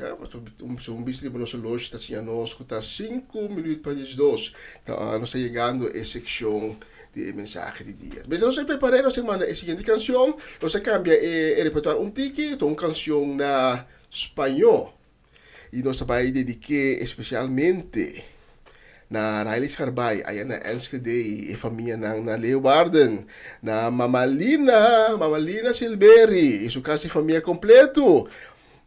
Ya, pasobra un un bista riba nos horloge ta siña nos cu ta cinco minuut pa diesdos. Ta nos ta yegando e seccion di e mensahe di dia. Mientras nos ta prepara nos ta manda e siguiente cancion. Nos ta cambia e e repertoire un tiki, ta un cancion na spañó. Y nos ta bay dediké especialmente na Riley Scarbay aya na Enschede y e famianan na Leeuwarden, na Mama Lina, Mama Lina Silberi y su casi famia completo.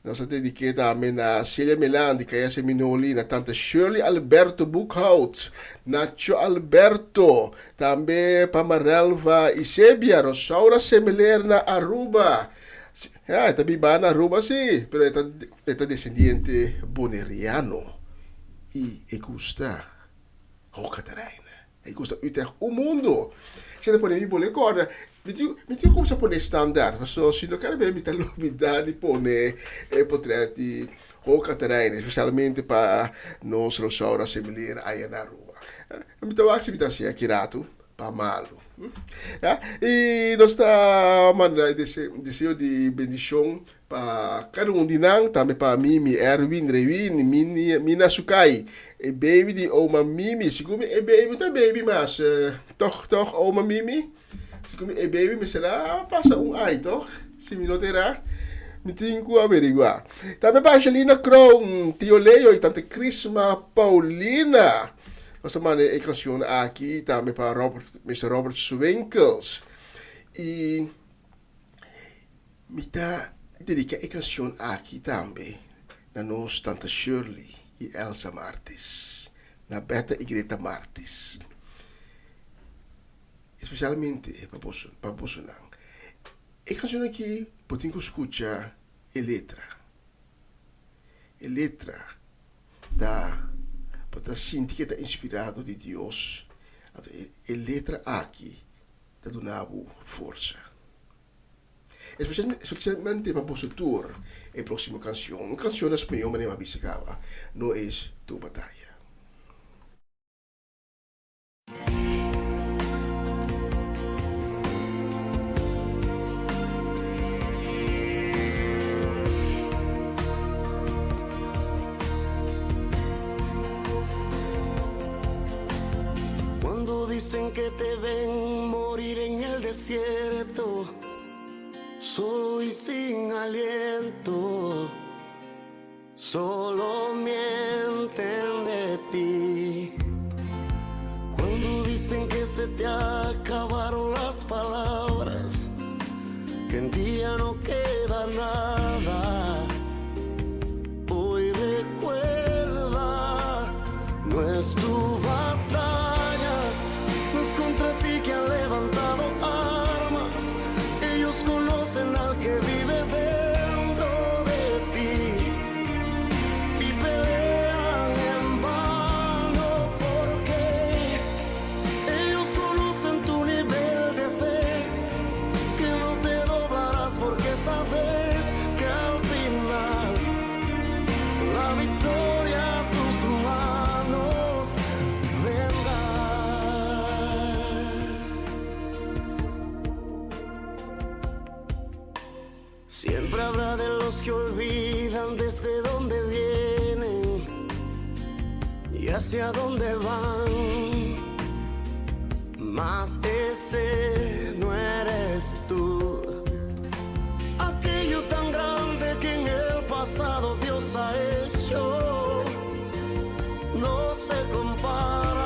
Nos ta dediké tambe na Celia Melan di Kaya Seminoli, na Tante Shirley Alberto Boekhout, Nacho Alberto, tambe pa Marelva Isebia, Rosaura Semeler na Aruba. Ja, e ta biba na Aruba si, pero e ta e ta descendiente boneriano y e gusta Hoog Catharijne. E gusta Utrecht un mundo. Si ta pone mi bole corda, mi tin mi tin cuminsa pone standaard, paso si no cada bes mi ta lubida di pone e potret di Hoog Catharijne, especialmente pa nos Rosaura Semeleer aya na Aruba. Mi ta wak si mi ta haci aki rato pa malu. Ya, y nos ta manda e deseo di bendicion Pa kada un di nan, tambe pa Mimi, Erwin, Rewin, Mini, Mina Sukai, e baby di oma Mimi. Sigur mi e baby no ta baby mas, toch, toch, oma Mimi? Sigur mi e baby mester a pasa un ai, toch? Si mi no ta erá, mi tin ku averiguá. Tambe pa Angelina Kroon, tio Leo i tante Crisma Paulina. Nos ta manda e kanshon aki tambe pa Robert, Mister Robert Swinkels. I. Mi ta dedica e cancion aki tambe na nos tanta Shirley y Elsa Martis, na Betta y Greta Martis, especialmente pa boso, pa bosonan. E cancion aki bo tin cu scucha e letra. E letra ta, bo ta sinti ke ta inspirado di Dios, anto e letra aki ta duna bo forsa. Especialmente pa boso tur e proximo cancion, un cancion na spañol manera mi a bisa caba, No es tu batalla. Cuando dicen que te ven morir en el desierto, solo y sin aliento, solo mienten de ti. Cuando dicen que se te acabaron las palabras, que en ti ya no queda nada. Hoy recuerda, no es tu batalla, no es contra ti que han levantado armas. Ellos conocen al que vive dentro de ti y pelean en vano porque ellos conocen tu nivel de fe, que no te doblarás porque sabes que al final la victoria a tus manos vendrá. Siempre habrá de los que olvidan desde dónde vienen y hacia dónde van. Mas ese no eres tú. Aquello tan grande que en el pasado Dios ha hecho no se compara.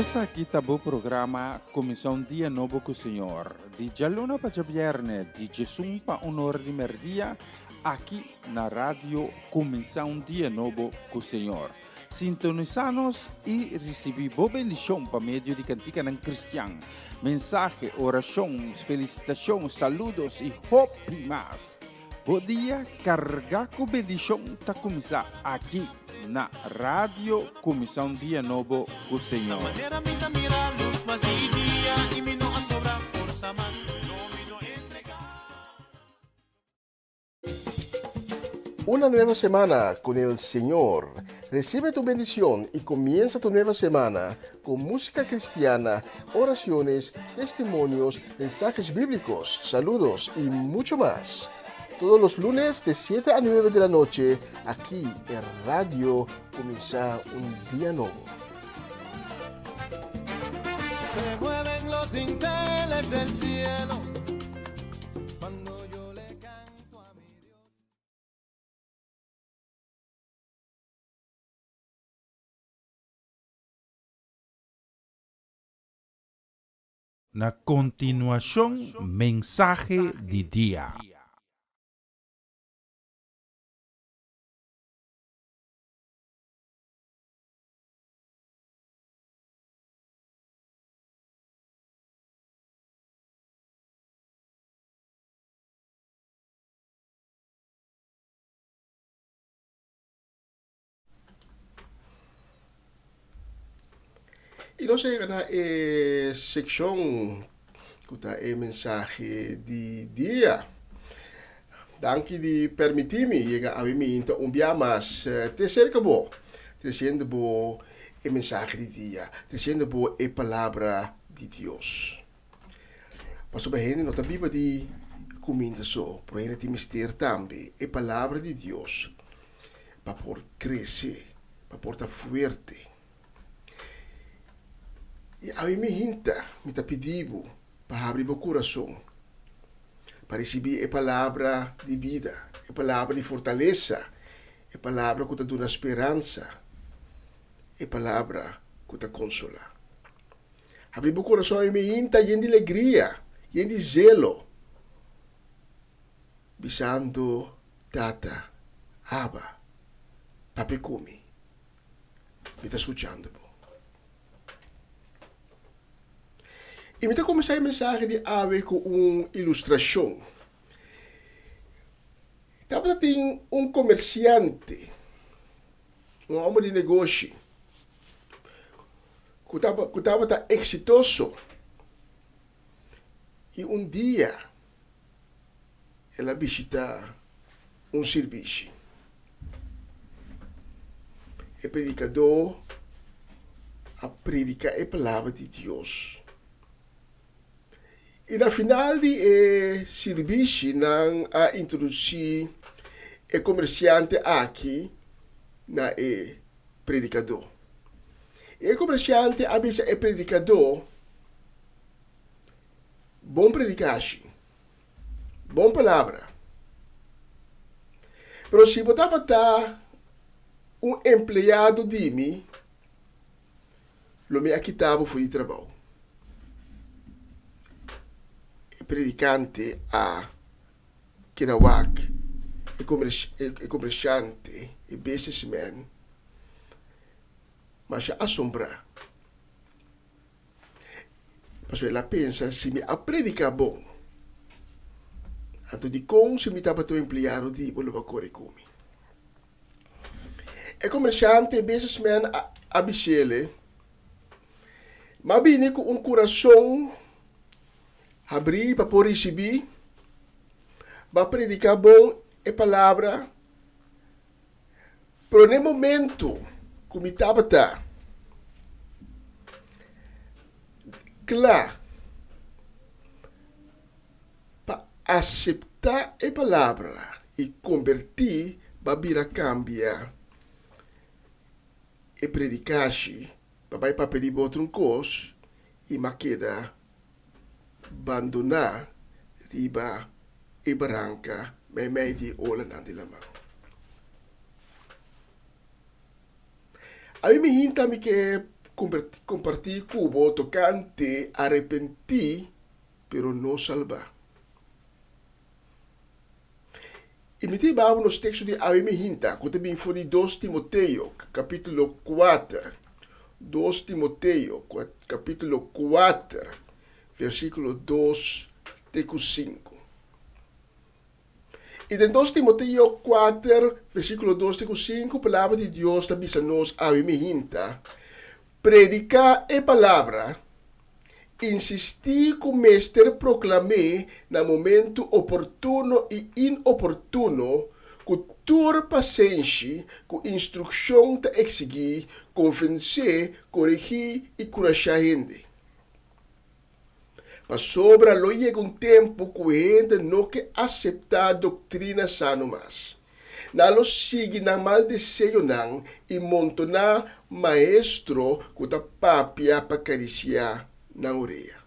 Esaki ta bo programa Kuminsá un Dia Nobo ku Señor, di djaluna pa djabièrnè, di djesun pa un ora di mèrdia, aki na Radio Kuminsá un Dia Nobo ku Señor. Sintonisá nos i risibí bo bendishon pa medio di kantikanan kristian, mensahe, orashon, felisitashon, saludos i hopi mas. Bo dia kargá ku bendishon ta kuminsá aki na Radio Kuminsá un Dia Nobo ku Señor. Una nueva semana con el Señor. Recibe tu bendición y comienza tu nueva semana con música cristiana, oraciones, testimonios, mensajes bíblicos, saludos y mucho más. Todos los lunes de 7 a 9 de la noche, aquí en Radio Comienza un Día Nuevo. Se mueven los dinteles del cielo cuando yo le canto a mi Dios. Na kontinuashon mensahe di dia. I nos a yega na e sekshon ku ta e mensahe di dia. Danki di permití mi yega awe minta un bia mas te serka bo, tresiendo bo e mensahe di dia, tresiendo bo e palabra di Dios. Pasobra hende no ta biba di kuminda so, pero hende tin mester tambe e palabra di Dios pa por krese, pa por ta fuerte. I awe mi hinta, mi ta pidi bo pa habri bo kurason pa risibí e palabra di bida, e palabra di fortalesa, e palabra ku ta duna speransa, e palabra ku ta konsolá. Habri bo kurason awe mi hinta yen di legria, yen di zelo, bisando, Tata, Abba, papia ku mi. Mi ta skuchando bo. I mi ta kuminsá e mensahe di awe ku un ilustrashon. Tabata tin un komersiante, un hòmber di negoshi, ku ku tabata eksitoso. I un dia el a bishitá un sirbishi. E predikadó a prediká e palabra di Dios. I na final di e sirbishi nan a introdusí e komersiante aki na e predikadó. I e komersiante a bisa e predikadó, Bon predikashi. Bon palabra. Pero si bo tabata un empleado di mi, lo mi a kita bo for di trabou. E predikante a keda wak e komershante, e businessman, masha asombrá. Pasobra el a pensa, Si mi a prediká bon, anto dikon si mi tabata un empleado di bo lo bo a kore ku mi? E komershante, e businessman, a bis'el, Mi a bini ku un kurason habrí pa por risibí, bo a prediká bon e palabra, Pero n'e momento ku mi tabata kla pa aseptá e palabra i kombertí pa bira kambia e predikashi pa bai papia di bo otro un kos i m'a keda bandoná riba e baranka meimei di e olanan di laman. Ami mi hinta mi ke. kompartí ku bo tokante arepentí pero no salbá. I mi ta hiba bo nos teksto di awe mi hinta ku ta bin for di dos Timoteo kapítulo kuater, dos Timoteo kapítulo kuater versíkulo dos te ku sinku. I den dos Timoteo kuater versíkulo dos te ku sinku palabra di Dios ta bisa nos awe mi hinta, Prediká e palabra, insistí ku mester proklam'é na momentu oportuno i inoportuno, ku tur pasenshi ku instrukshon ta eksigí, konvensé, korigí i kurashá hende. Pasobra lo yega un tempu ku hende no ke aseptá doktrina sano mas. Nan lo sigui nan mal deseonan i montoná maestro ku ta papia pa karisiá nan orea.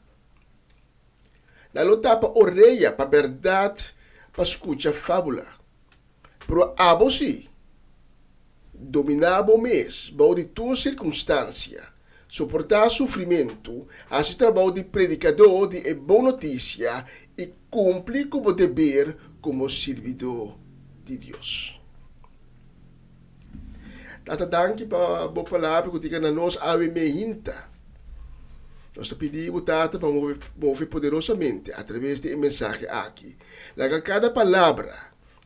Nan lo tapa orea pa bèrdat pa skucha fábula. Pero abo sí, dominá bo mes bou di tur sirkunstansia, soportá sufrimentu, hasi trabou di predikadó di e bon notisia i kumpli ku bo deber komo sirbidó di Dios. Tata, danki pa bo palabra ku tin na nos awe mehinta. Nos ta pidi bo, Tata, pa move poderosamente atraves di e mensahe aki. Laga kada palabra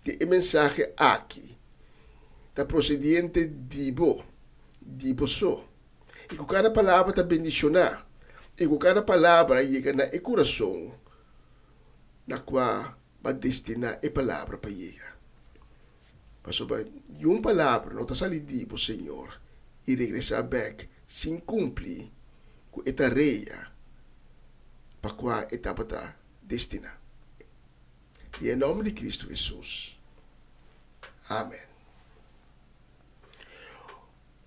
di e mensahe aki ta prosediente di bo, di bo so. I ku kada palabra ta bendishoná, i ku kada palabra yega na e kurason na kua bo a destiná e palabra pa yega. Pasobra niun palabra no ta sali di bo, Señor, i regresá bèk sin kumpli ku e tarea pa kua e tabata destiná. Den e nòmber di Kristu Hesus. Amèn.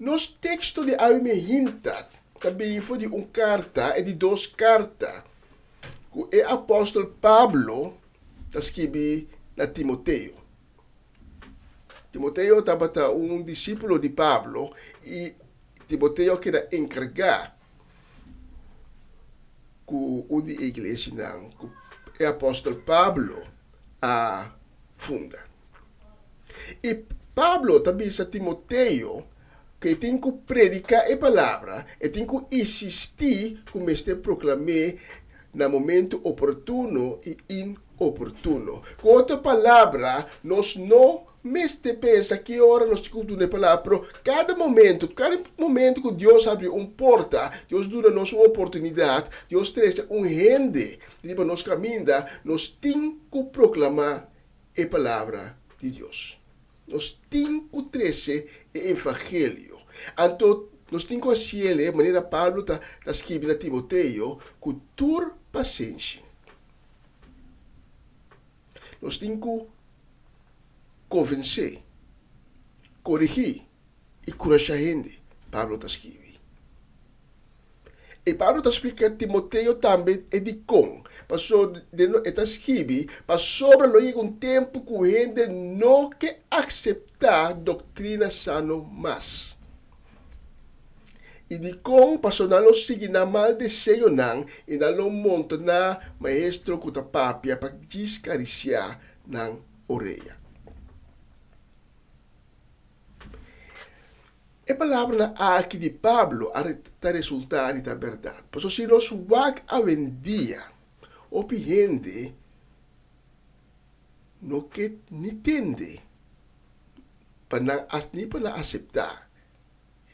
Nos teksto di awe mehinta ta bini for di un karta, e di dos karta ku e apòstel Pablo ta skibi na Timoteo. Timoteo tabata un disípulo di Pablo i Timoteo a keda enkargá ku un di e iglesianan ku e apòstel Pablo a funda. I Pablo ta bisa Timoteo ku e tin ku prediká e palabra, e tin ku insistí ku mester proklam'é na momentu oportuno i inoportuno. Ku otro palabra, nos no mester pensa ki ora nos tin ku duna e palabra, pero kada momentu, kada momentu ku Dios habri un porta, Dios duna nos un oportunidat, Dios trese un hende riba nos kaminda, nos tin ku proklamá e palabra di Dios. Nos tin ku trese e evangelio. Anto nos tin ku hasiel manera Pablo ta ta skibi na Timoteo, ku tur pasenshi. Nos tin ku konvensé, korigí i kurashá hende, Pablo ta skibi. E Pablo ta splika Timoteo tambe e dikon. Paso den e ta skibi, pasobra lo yega un tempu ku hende no ke akseptá doktrina sano mas. I dikon? Paso nan lo sigui nan mal deseonan i nan lo montoná maestro ku ta papia pa djis karisiá nan orea. E palabranan aki di Pablo a ta resultá di ta bèrdat. Pasobra si nos wak awendia, hopi hende no ke ni tende pa nan ni pa nan aseptá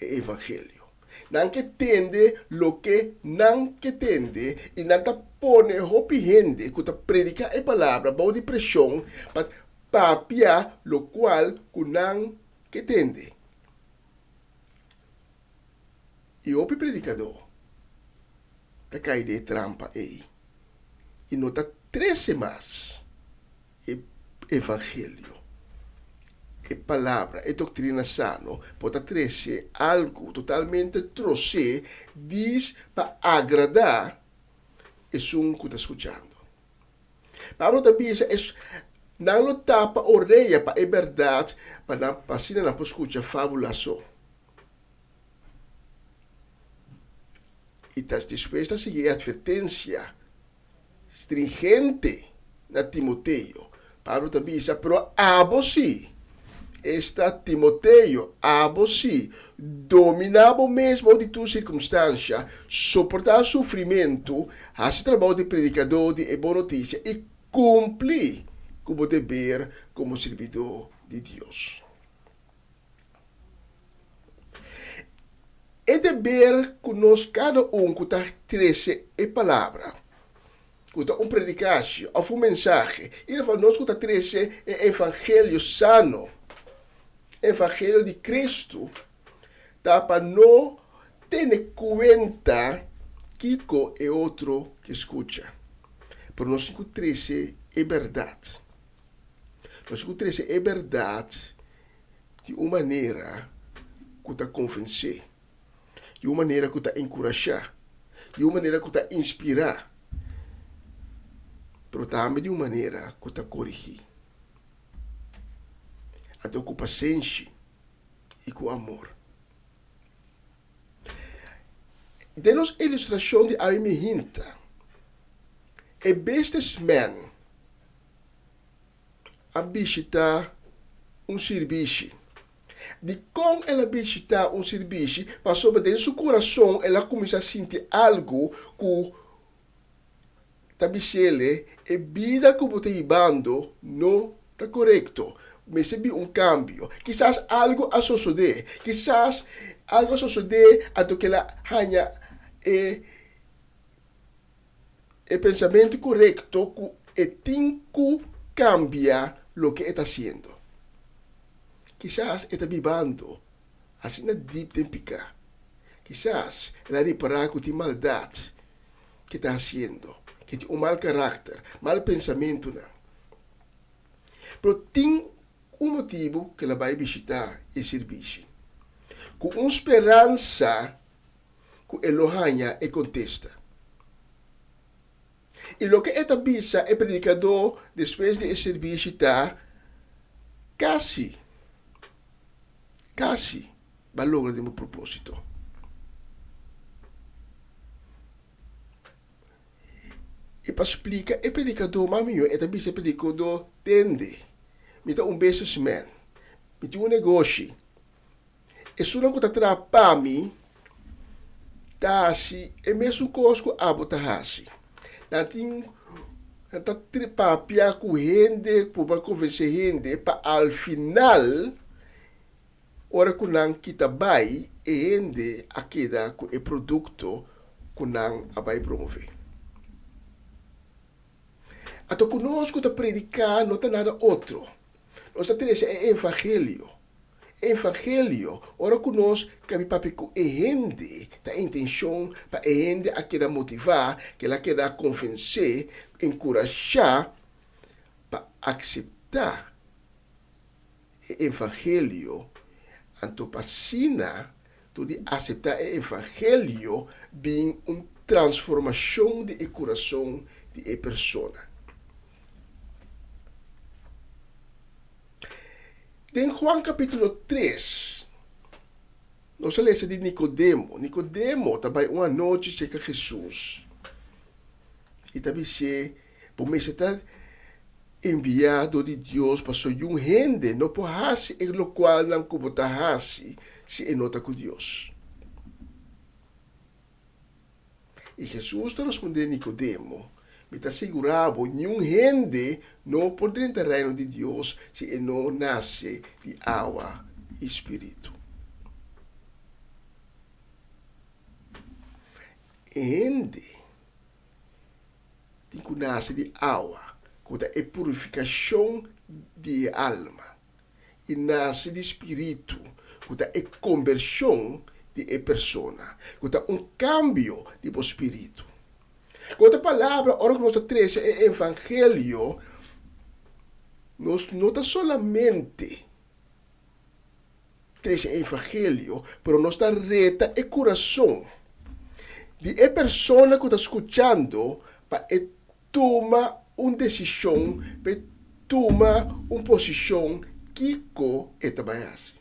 e evangelio. Nan ke tende loke nan ke tende i nan ta pone hopi hende ku ta prediká e palabra bou di preshon pa papia lokual ku nan Ke tende? I hopi predikadó ta kai den e trampa ei i no ta trese mas e evangelio, e palabra, e doktrina sano por ta trese algu totalmente trosé dis pa agradá esun ku ta skuchando. Pablo ta bisa es, Nan lo tapa orea pa e bèrdat, pa nan pa asina nan por skucha fábula so. I ta despues ta sigui e atvertensia stringente na Timoteo. Pablo ta bisa, Pero abo sí, esta Timoteo, abo sí, dominá bo mes bou di tur sirkumstansha, soportá sufrimentu, hasi trabou di predikadó di e bon notisia i kumpli ku bo deber komo sirbidó di Dios. E deber ku nos kada un ku ta trese e palabra, ku ta un predikashon òf un mensahe, i pa nos ku ta trese e evangelio sano, evangelio di Kristu, ta pa no tene kuenta kiko e otro ke skucha, pero nos tin ku trese e bèrdat. Nos tin ku trese e bèrdat di un manera ku ta konvensé, di un manera ku ta enkurashá, di un manera ku ta inspirá, pero tambe di un manera ku ta korigí. Anto ku pasenshi i ku amor. Den nos ilustrashon di awe mi hinta, e businessman a bishitá un sirbishi. Dikon el a bishitá un sirbishi? Pasobra den su kurason el a kuminsá sinti algu ku ta bis'el, E bida ku bo ta hibando no ta korekto. Mester bin un kambio. Kisas algu a sosodé. Kisas algu a sosodé anto ku el a haña e. E pensamentu korekto ku e tin ku kambia loke e ta hasiendo. Kisas e ta bibando asina dip den piká. Kisas el a ripará ku tin maldat ke ta hasiendo, ke tin un mal karakter, mal pensamentunan. Pero tin un motibu ku el a bai bishitá e sirbishi, ku un speransa ku e lo haña e kontesta. I loke e ta bisa e predikadó despues di e sirbishi ta, Kasi, kasi bo a logra den bo propósito. I pa splika e predikadó mas mihó, e ta bisa e predikadó, Tende, mi ta un businessman, mi tin un negoshi. Esunnan ku ta traha pa mi ta hasi e mesun kos ku abo ta hasi. Nan tin nan ta papia ku hende purba konvensé hende pa al final ora ku nan kita bai e hende a keda ku e produkto ku nan a bai promové. Anto ku nos ku ta prediká no ta nada otro. Nos ta trese e evangelio. Evangelio, ora ku nos kabi papia ku e hende, ta e intenshon pa e hende a keda motivá, ku el a keda konvensé, enkurashá pa akseptá e evangelio, anto pa asina dor di aseptá e evangelio bin un transformashon di e kurason di e persona. Den Juan capítulo tres, nos a lesa di Nicodemo. Nicodemo ta bai un anochi cerca Jesús i ta bis'é, Bo mester ta enviá dor di Dios pasobra yun hende no por hasi e locualnan cu bo ta hasi si e no ta cu Dios. I Hesus ta rospondé Nikodemo, Mi ta sigurá bo, niun hende no por drenta Reino di Dios si e no nase di awa i spiritu. E hende tin ku nase di awa, ku ta e purifikashon di e alma. i nase di spiritu, ku ta e kombershon di e persona, ku ta un kambio di bo spiritu. Ku otro palabra, ora ku nos ta trese e evangelio, nos no ta solamente trese e evangelio, pero nos ta reta e kurason di e persona ku ta skuchando pa e Tuma un desishon p'e tuma un posishon kiko e ta bai hasi.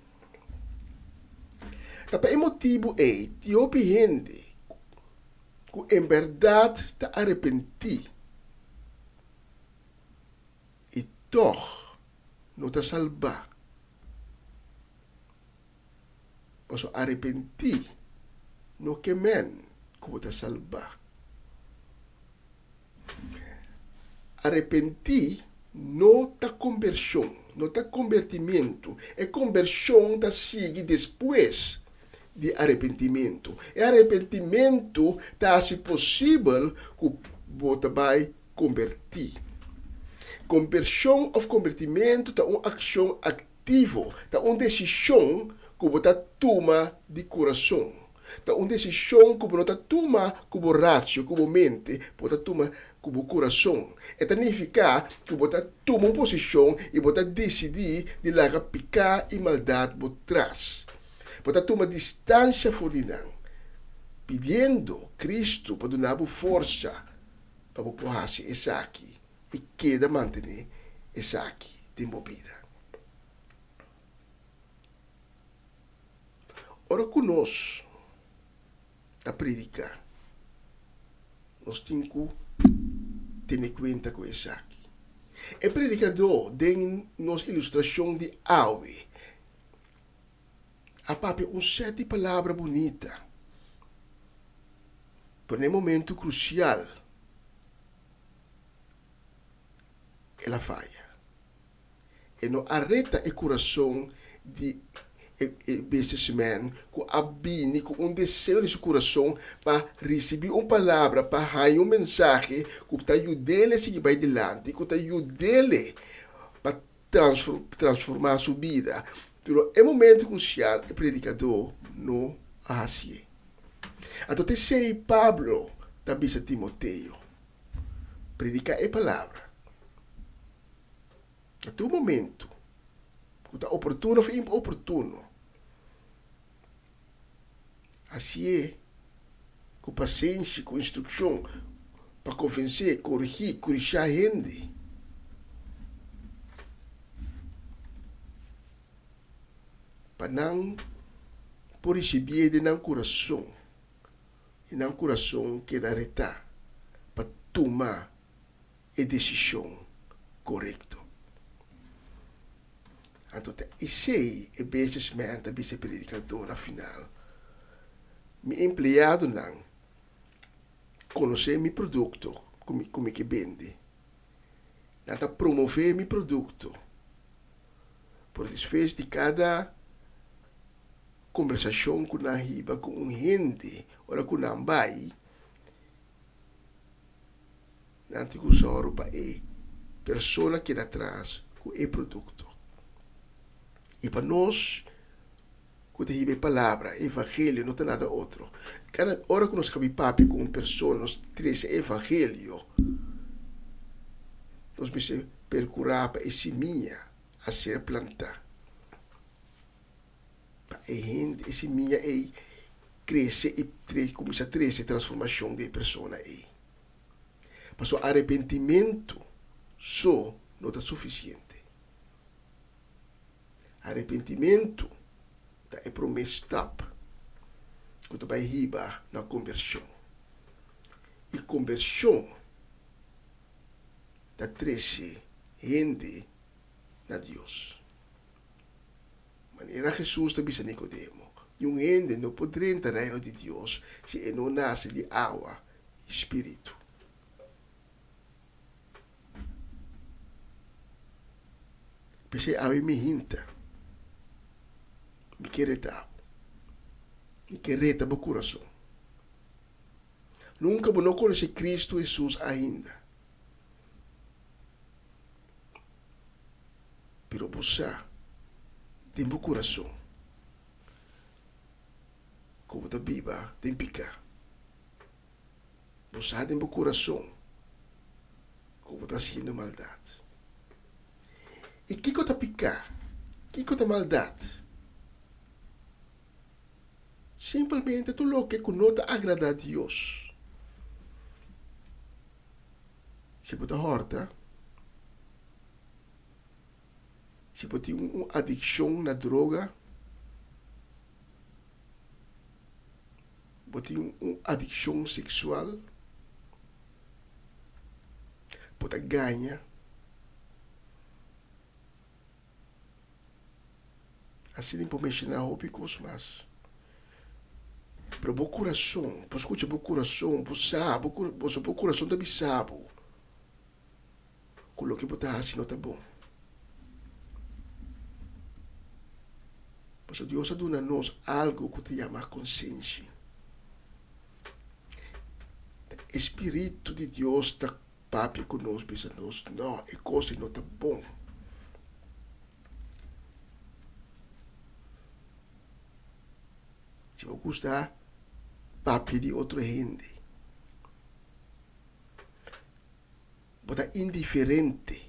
Ta pa e motibu ei tin hopi hende. ku en bèrdat ta arepentí i tòg no ta salbá. Pasobra arepentí no ke men ku bo ta salbá. Arepentí no ta kombershon, no ta kombertimentu. E kombershon ta sigui despues di arepentimentu. E arepentimentu ta hasi posibel ku bo ta bai kombertí. Kombershon òf kombertimentu ta un akshon aktivo, ta un desishon ku bo ta tuma di kurason. Ta un desishon ku bo no ta tuma ku bo ratio, ku bo mente, bo ta tuma ku bo kurason. E ta nifiká ku bo ta tuma un posishon i bo ta disidí di laga piká i maldat bo tras. Bo ta tuma distansha for di nan, pidiendo Kristu pa duna bo forsa pa bo por hasi esaki i keda mantené esaki den bo bida. Ora ku nos ta prediká, nos tin ku tene kuenta ku esaki. E predikadó den nos ilustrashon di awe a papia un sèt di palabra bunita, pero na e momentu krusial el a faya. E no a reta e kurason di e businessman ku a bini ku un deseo den su kurason pa risibí un palabra, pa haña un mensahe ku ta yud'é sigui bai dilanti, ku ta yud'é pa transformá su bida. Pero e momento krusial e predikadó no a hasié. Anto ta esei Pablo ta bisa Timoteo, Prediká e palabra. Na tur momento, ku ta oportuno òf inoportuno, hasié ku pasenshi, ku instrukshon, pa konvensé, korigí, kurishá hende. Pa nan por risibié den nan kurason i nan kurason keda retá pa tuma e desishon korekto. Anto ta esei e businessman ta bisa e predikador na final, Mi empleadonan konosé mi produkto ku mi ke bende. Nan ta promové mi produkto. Pero despues di kada kombersashon ku nan hiba ku un hende ora ku nan bai, Nan tin ku sòru pa e persona keda atras ku e produkto. I pa nos ku ta hiba e palabra, e evangelio, no ta nada otro. Kada ora ku nos kabi papia ku un persona, nos trese e evangelio, nos mester perkurá pa e simia a ser plantá. Pa e hende, e simia ei krese i kuminsá trese transformashon den e persona ei. Pasobra arepentimentu so no ta sufisiente. Arepentimentu ta e promé stap ku ta bai hiba na kombershon. I kombershon ta trese hende na Dios. Manera Hesus ta bisa Nikodemo, Niun hende no por drenta Reino di Dios si e no nase di awa i spiritu. P'esei awe mi hinta, mi ke reta bo, mi ke reta bo kurason. Nunka bo no konosé Kristu Hesus ainda. Pero bo sa den bo kurason ku bo ta biba den piká. Bo sa den bo kurason ku bo ta hasiendo maldat. I kiko ta piká? Kiko ta maldat? Simpelmente tur loke ku no ta agradá Dios. Si bo ta hòrta, si bo tin un adikshon na droga, Bo tin un adikshon seksual? Bo ta gaña? Asina mi por menshoná hopi kos mas. Pero bo kurason, bo skucha bo kurason, bo sa, bo bo kurason ta bisa bo ku loke bo ta hasi no ta bon. Pasobra Dios a duna nos algu ku ta yama konsenshi. E spiritu di Dios ta papia ku nos bisa nos, no, e kos ei no ta bon. Si bo gusta papia di otro hende, bo ta indiferente,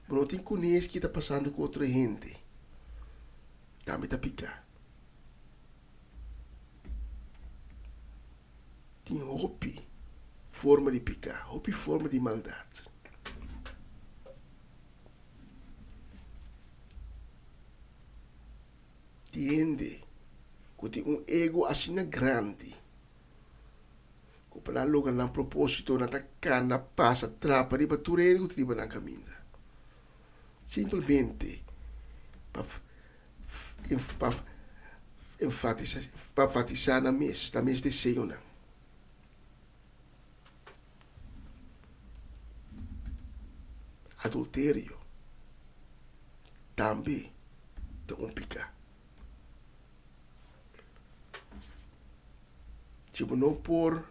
bo no tin kunes ki ta pasando ku otro hende, tambe ta piká. Tin hopi forma di piká, hopi forma di maldat. Tin hende ku tin un ego asina grandi ku pa nan logra nan propósito nan ta kana pasa trapa riba tur hende ku ta riba nan kaminda. Simplemente pa pa enfatisá nan mes, nan mes deseonan. Adulterio tambe ta un piká. Si bo no por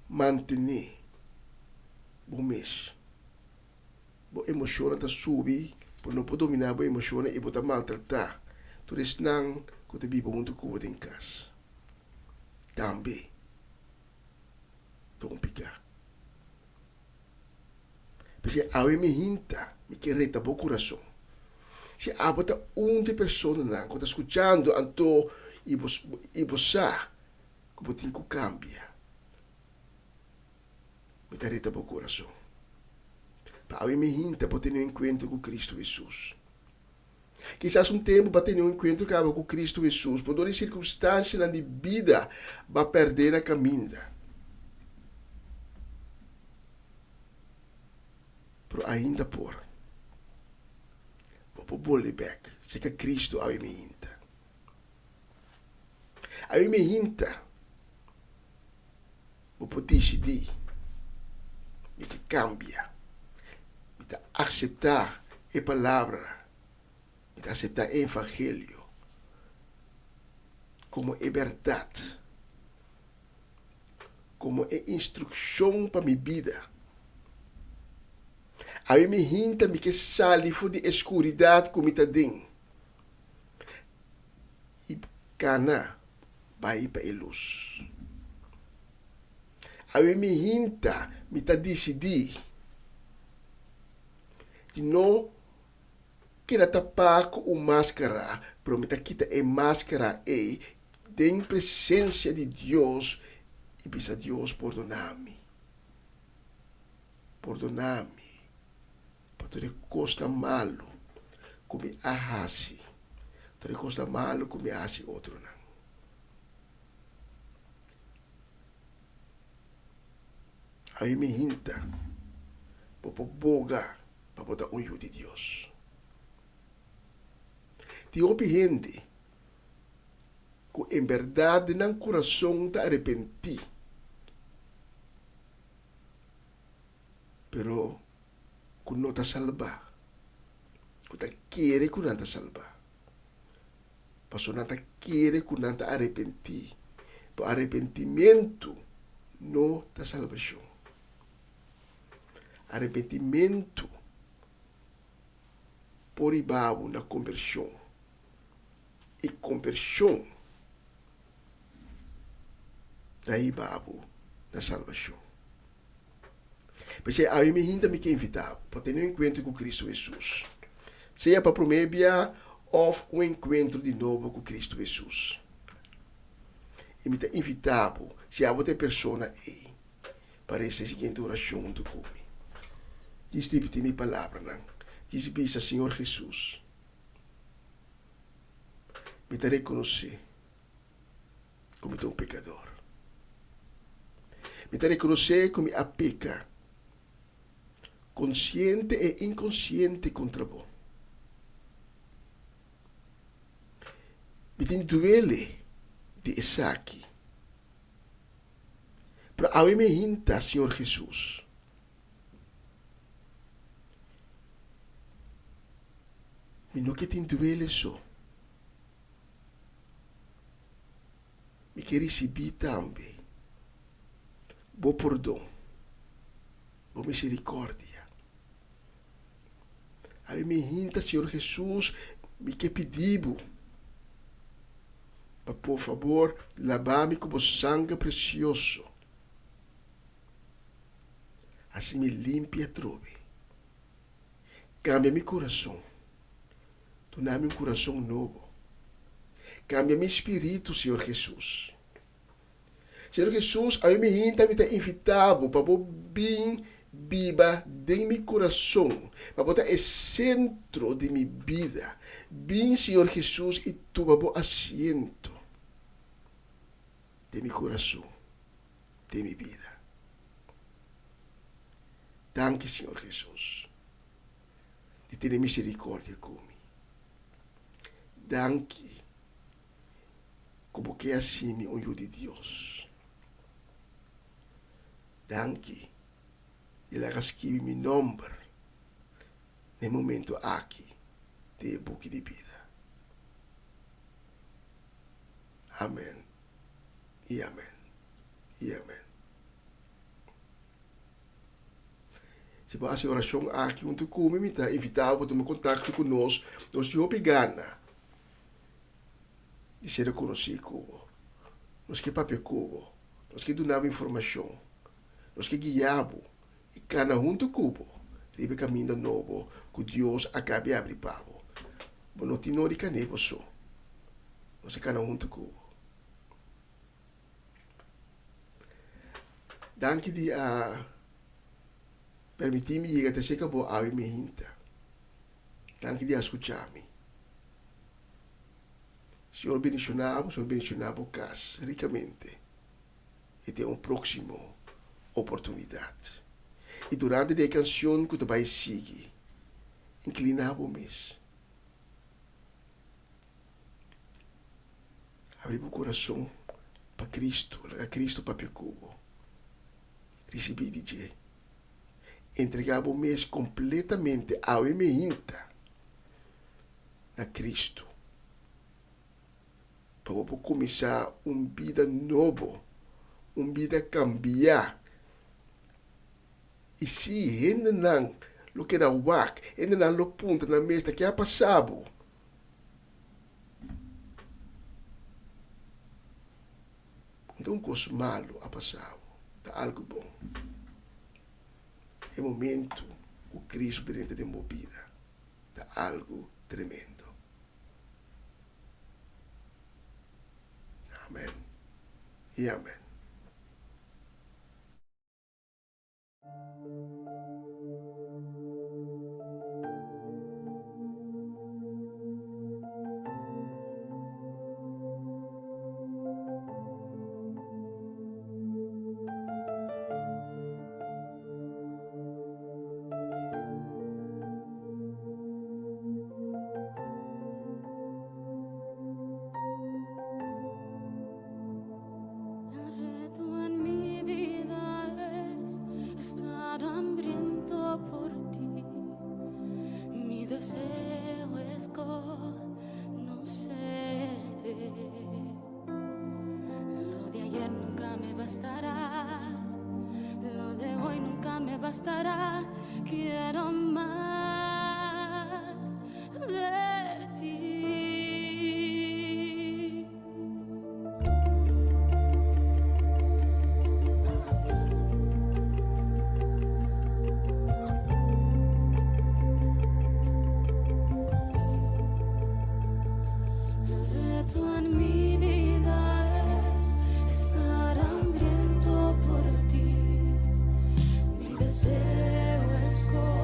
mantené bo mes, bo emoshonnan ta subi, bo no por dominá bo emoshonnan i bo ta maltratá tur esnan ku ta biba huntu ku bo den kas. Tambe ta un piká. P'esei awe mi hinta, mi ke reta bo kurason. Si abo ta un di e personanan ku ta skuchando anto i bo i bo sa ku bo tin ku kambia, mi ta reta bo kurason. Pa awe mi hinta bo tene un enkuentro ku Kristu Hesus. Kisas un tempu bo a tene un enkuentro kaba ku Kristu Hesus, bo dor di sirkunstansianan di bida bo a pèrdè na kaminda. Pero ainda por. Bo por bolbe bèk serka Kristu awe mi hinta. Awe mi hinta bo por disidí, Mi ke kambia. Mi ta akseptá e palabra, mi ta akseptá e evangelio komo e bèrdat, komo e instrukshon pa mi bida. Awe mi hinta mi ke sali for di e skuridat ku mi ta den i kana bai pa e lus. Awe mi hinta mi ta disidí di no keda tapá ku un máskara, pero mi ta kita e máskara ei den presensia di Dios i bisa Dios pordoná mi, pordoná mi pa tur e kosnan malu ku mi a hasi, tur e kosnan malu ku mi a hasi otronan. Ami mi hinta bo por boga pa bo ta un yu di Dios. Tin hopi hende ku en bèrdat den nan kurason ta arepentí, pero ku no ta salbá, ku ta kere ku nan ta salbá. Pasobra nan ta kere ku nan ta arepentí. Pero arepentimentu no ta salbashon. Arepentimentu por hiba bo na kombershon. I kombershon ta hiba bo na salbashon. P'esei awe mi hinta mi ke invitá bo pa tene un enkuentro ku Kristu Hesus. Sea pa promé bia òf un enkuentro di nobo ku Kristu Hesus. I mi ta invitá bo, si abo ta e persona ei, pa resa e siguiente orashon huntu ku mi. Djis ripití mi palabranan. Djis bisa, Señor Hesus, mi ta rekonosé. ku mi ta un pekador. Mi ta rekonosé ku mi a peka, konsiente e inkonsiente kontra bo. Mi tin duele di esaki. Pero awe mi hinta, Señor Jesus. Mi no ke tin duele so. Mi ke risibí tambe bo pordon, bo misericordia. Awe mi hinta, Señor Jesus, mi ke pidi bo pa por fabor laba mi ku bo sanger precioso. Hasi mi limpi atrobe. Kambia mi kurason. Duna mi un kurason nobo. Kambia mi spiritu, Señor Jesus. Señor Jesus, awe mi hinta mi ta invita bo pa bo bin biba den mi kurason, pa bo ta e sentro di mi bida. Bin, Señor Jesus, i tuma bo asiento den mi kurason. den mi bida. Danki Señor Jesus di tene misericordia ku mi. Danki ku bo ke hasi mi un yu di Dios. Danki di laga skibi mi nomber na e momento aki den e buki di bida. Amen i amen i amen. Si bo hasi orashon aki huntu ku mi, mi ta invitá bo pa tuma kontakto ku nos. Nos tin hopi gana di ser rekonosí ku bo. Nos ke papia ku bo. Nos ke duna bo informashon. Nos ke guia bo i kana huntu ku bo riba e kaminda nobo ku Dios a kabi abri pa bo. Bo no tin nodi kan'é bo so. Nos ta kana huntu ku bo. Danki di a permití mi yega te serka bo awe mi hinta. Danki di a skuchá mi. Señor bendishoná bo, Señor bendishoná bo kas rikamente i den un próksimo oportunidat. I durante di e kanshon ku ta bai sigui, inkliná bo mes. Abri bo kurason pa Kristu, laga Kristu papia ku bo. Risibí di dje. Entregá bo mes kompletamente awe meinta na Kristu pa bo por kuminsá un bida nobo, un bida kambiá. I si hendenan lo keda wak, hendenan lo puntra nan mes ta ke a pasa bo. No ta un kos malu a pasa bo, ta algu bon. E momentu ku Kristu drenta den bo bida ta algu tremendo. Amen i amen. El reto en mi vida es estar hambriento por ti. Mi deseo es conocerte. Lo de ayer nunca me bastará. Lo de hoy nunca me bastará. Quiero más de ti. El reto en mi vida es estar hambriento por ti. Mi deseo es conocerte.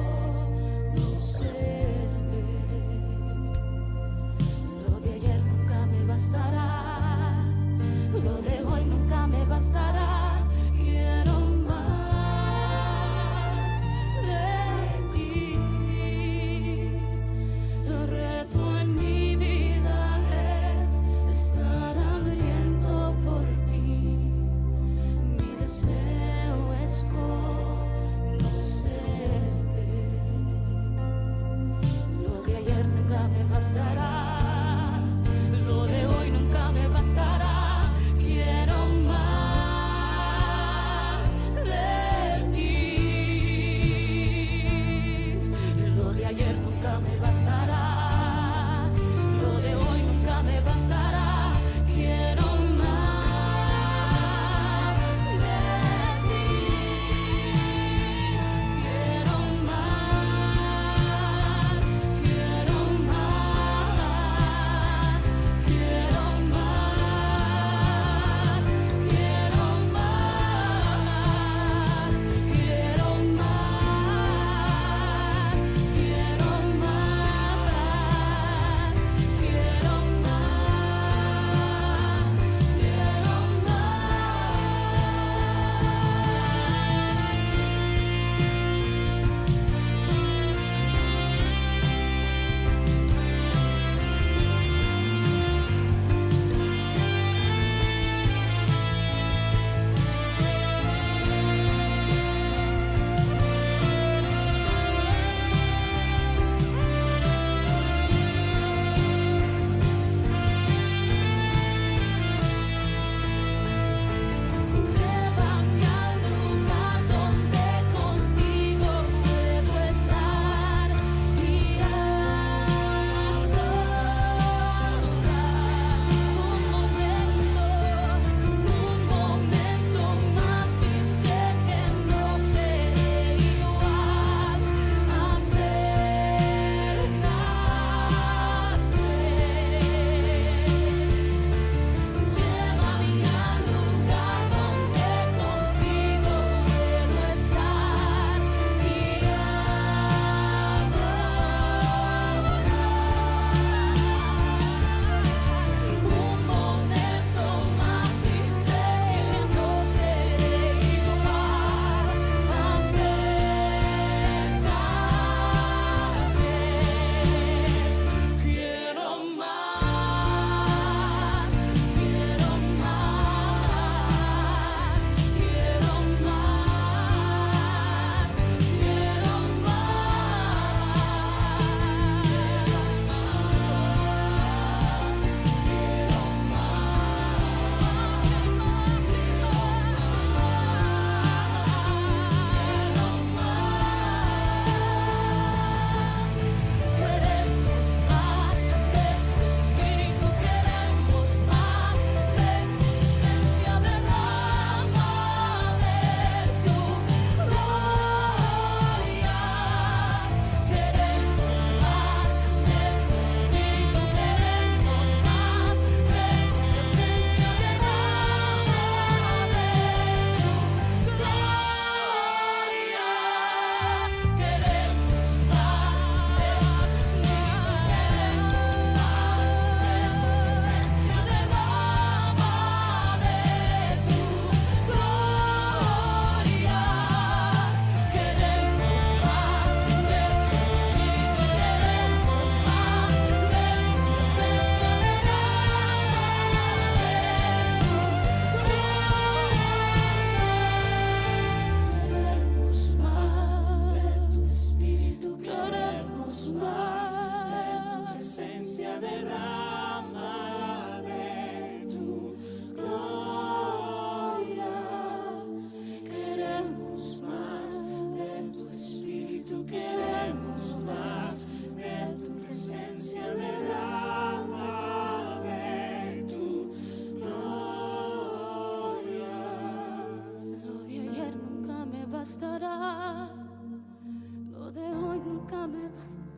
me bastará.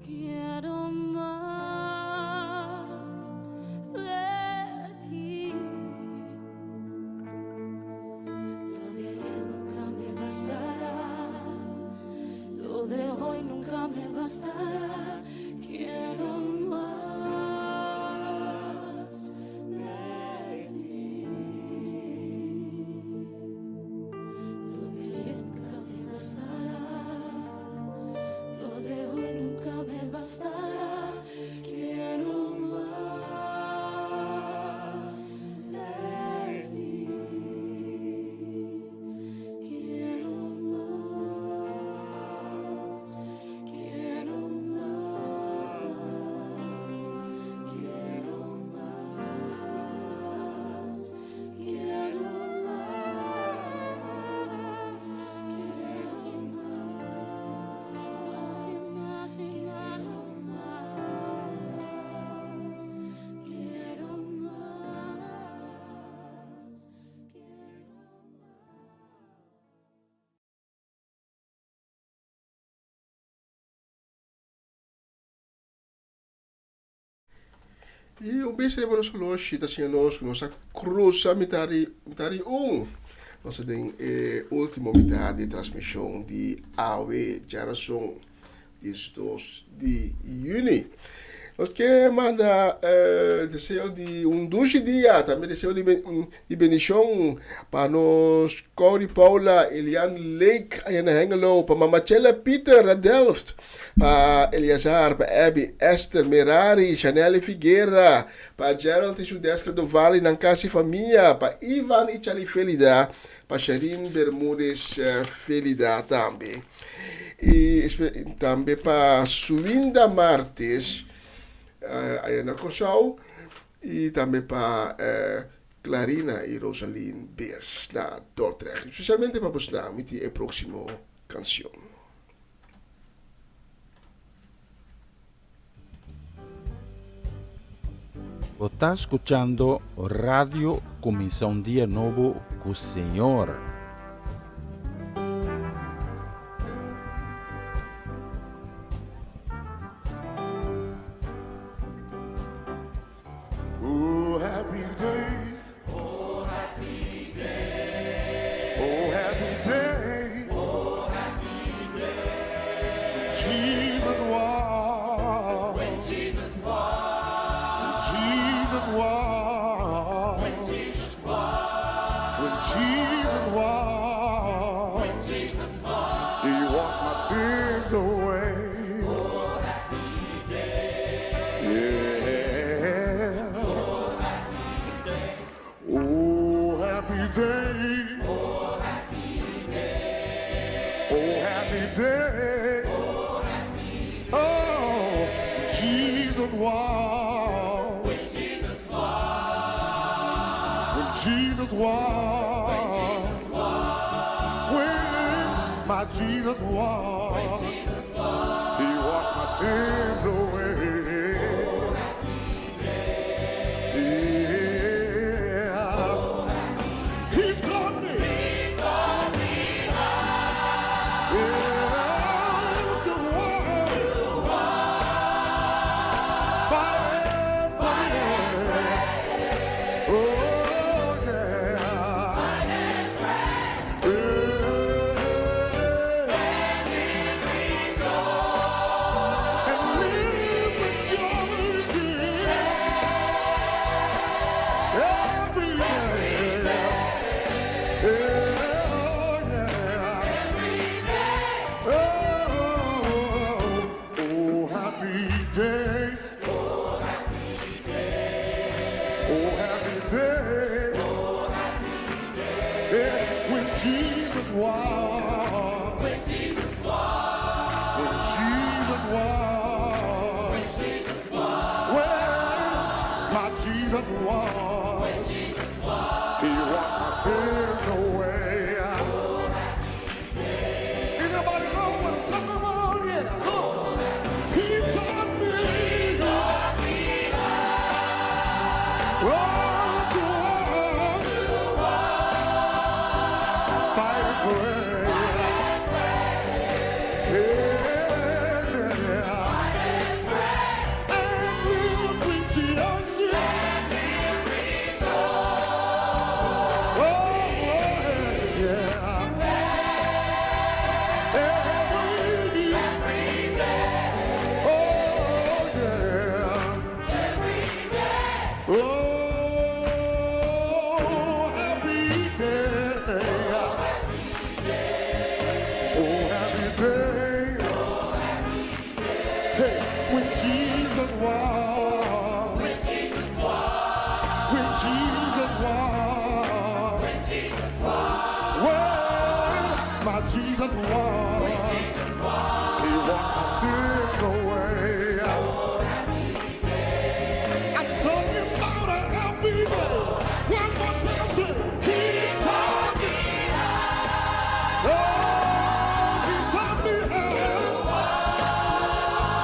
Quiero mas de ti. Lo de ayer nunca me bastará. Lo de hoy nunca me bastará. Quiero mas de ti. Lo de ayer nunca me bastará. Lo de hoy nunca me bastará. Quiero mas de ti. Quiero mas. Quiero mas. Quiero mas. Quiero mas. Quiero mas. Y más y más más. Quiero mas. Quiero I un bes riba nos oloshi ta siña nos ku nos a krusa mitar di mitar di un. Nos ta den e último mitar di transmishon di awe djarason diesdos di yüni. Nos ke manda deseo di un dushi dia, tambe deseo di di bendishon pa nos Corrie Paula, Elian Lake aya na Hengelo, pa Mama Chela Pieter na Delft, pa Eleazar, pa Abby, Esther, Merari, Chanelle Figuera, pa Gerald y su Deska Dovali nan kas y famia, pa Ivan y Charlie Felida, pa Sherine Bermudez Felida tambe. Y tambe pa Suinda Martes aya na Kòrsou y tambe pa Clarina y Rosaline Beers na Dordrecht. Especialmente pa bosnan mi tin e próximo cancion. Bo ta scuchando Radio Cuminsa un Dia Nobo cu Señor. Oh, happy day. Oh, happy day. Oh, happy day. Oh, happy day. Jesus walked. When Jesus walked. Jesus walked. When Jesus walked. When Jesus walked. When Jesus walked. He washed my sins away. Oh, happy day. Yeah. Oh, happy day. Oh, happy day. Oh, happy day. Oh, happy day. Oh, happy day. Oh, Jesus walked. When Jesus walked. When Jesus walked. When Jesus walked. When my Jesus walked. When Jesus walked. He washed my sins away. Oh, happy day. Yeah. He taught me. He taught me how yeah, to walk. To walk. Fight and pray. Oh, yeah. Fight and pray. Yeah. And live rejoicing every day. Yeah, yeah. Oh, oh, happy day. Oh, happy day. Oh, happy day. Oh, happy day. Yeah, when Jesus walked. When Jesus walked. When Jesus walked. When Jesus walked. When my Jesus walked. When Jesus walked. He washed my sins away. Oh, happy day. Anybody know what I'm talking about? Yeah. Look. He taught me. He taught me how. Oh, to walk. To walk. Fight and pray. Yeah.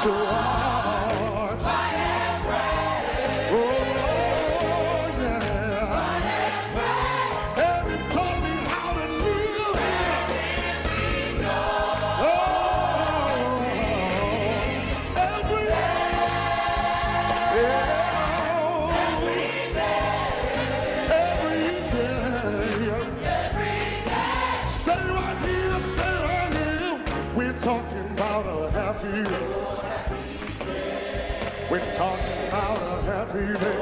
To watch. Oh, yeah. And he taught me how to live. Oh, every, yeah, every day. Stay right here, stay right here. We're talking about a happy day. We're talking about a happy day.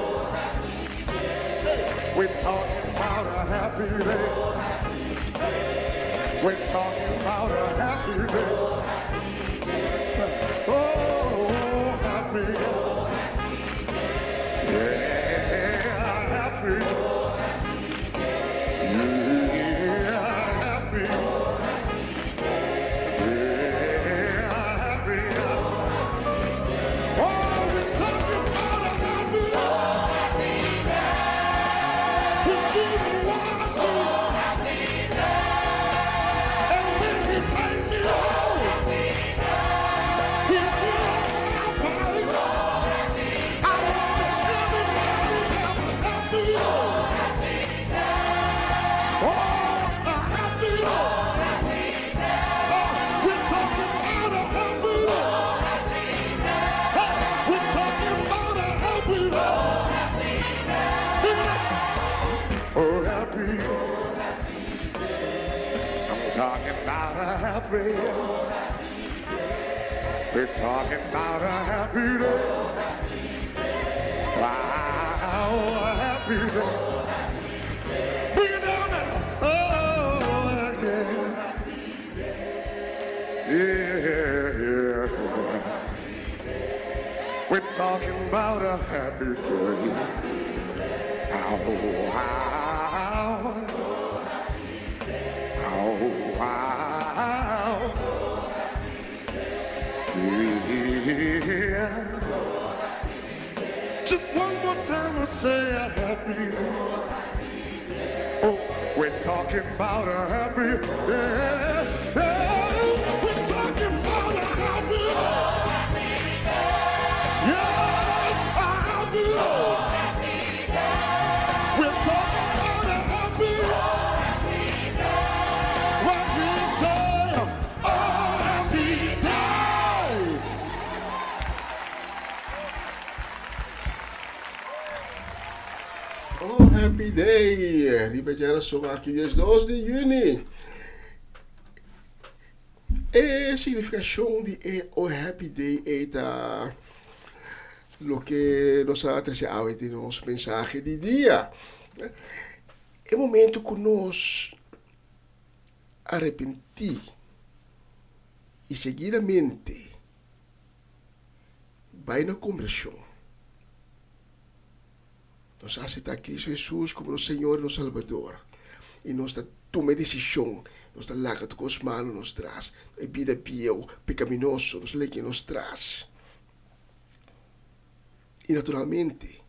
We're talking about a happy day. We're talking about a happy day. Oh, happy. Yeah, happy. Yeah, happy. Yeah, happy. Oh, we're talking about a happy. When Jesus washed me. And then he made me whole. He healed my body. I want everybody to have a happy. Oh, a happy. Oh, we're talking about a happy. Hey, we're talking about a happy. Oh, happy. I'm talking about a happy. We're talking about a happy day. Wow, a happy day. Bring it down now. Oh, yeah. Yeah. We're talking about a happy day. Ow, ow. Ow, ow. Yeah. Just one more time, I say a happy. Oh, we're talking about a happy. Yeah. We're talking about a happy. Yes, a happy. We're talking about a happy. What you say? Oh, happy day. Oh, happy day! Riba djarason aki 12 di yüni. E signifikashon di e Oh Happy Day ei ta loke nos a trese awe den nos mensahe di dia. E momento ku nos arepentí i seguidamente bai na kombershon, nos a aseptá Kristu Hesus komo nos Señor i nos Salbador i nos ta tuma e desishon, nos ta laga tur kos malu nos tras, e bida bieu, pekaminoso, nos lege nos tras. I naturalmente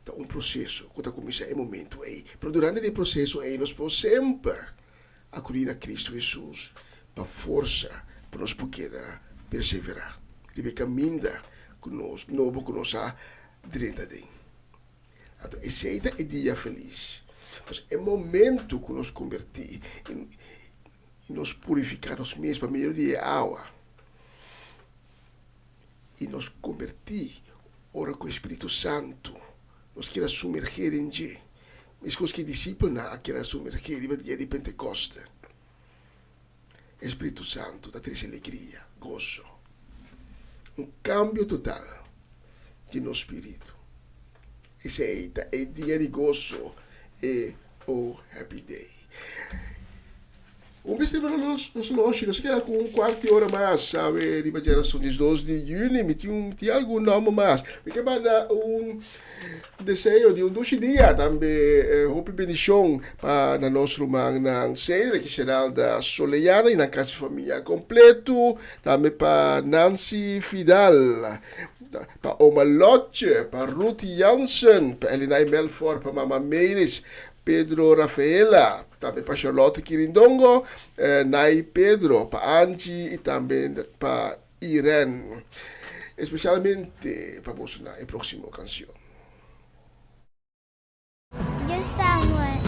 ta un proseso ku ta kuminsá e momentu ei. Pero durante di e proseso ei nos por semper akudí na Kristu Hesus pa forsa pa nos por keda perseverá riba e kaminda ku nos nobo ku nos a drenta aden. Anto esei ta e dia felis. Pues e momentu ku nos kombertí i nos purifiká nos mes pa medio di e awa i nos kombertí ora ku e Spiritu Santu nos keda sumergé den dje, meskos ku e disipelnan a keda sumergé riba dia di Pentekòste. E Spiritu Santu ta trese alegria, goso, un kambio total di nos spiritu. Esei ta e dia di goso, e Oh Happy Day. Un bes riba nos nos loshi, nos a keda ku un kuart di ora mas, sabe, riba djerason 12 di yüni, mi tin un tin algun nòmber mas. Mi ke manda un deseo di un dushi dia, tambe hopi bendishon pa na nos rumannan Cedric y Geralda Soleyana y nan kasi famia kompleto, tambe pa Nancy Fidal, pa Oma Lotje, pa Ruth Jansen, pa Elinay Melfor, pa Mama Meris, Pedro Rafaela, tambe pa Charlotte Kirindongo, Nay Pedro, pa Angie y tambe pa. Irene. Especialmente pa boso na e proximo cancion. Dios ta amor.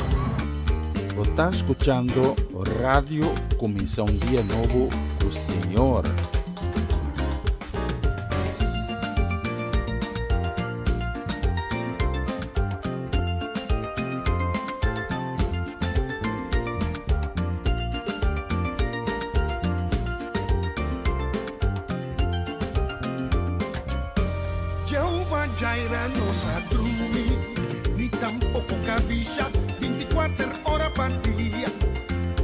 Bo ta scuchando Radio Cuminsa un Dia Nobo cu Señor. Jehova Jireh no sa drumi, ni tampoco cabisha, 24 ora pa dia.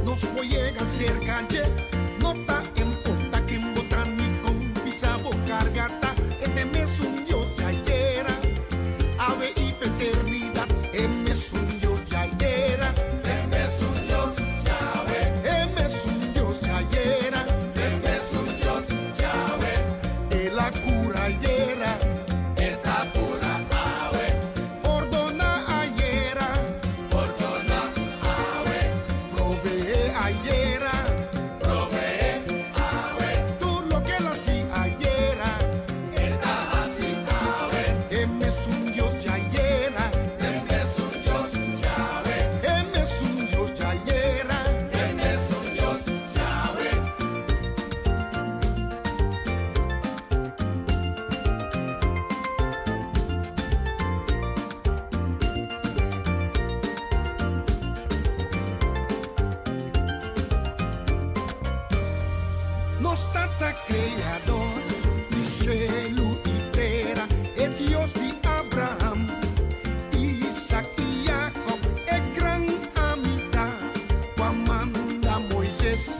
Nos por yega cerca dje, no ta importa ken bo ta ni con pisa bo carga ta, e t'e mesun Dios djayera, awe y pa eternidad, e mesun Dios djayera, e mesun Dios djawe, e mesun Dios djayera, e mesun Dios djawe, el a cura ayera, e ta cura awe, pordona ayera, pordona awe, provee ayera, provee awe, tur loke el a haci ayera, e ta haci awe, e mesun Dios djayera, e mesun Dios djawe, e mesun Dios djayera, e mesun Dios djawe. Nos Tata Creador di shelu i tera, e Dios di Abraham, Isaac i Jacob, e gran Amita, ku a manda Moises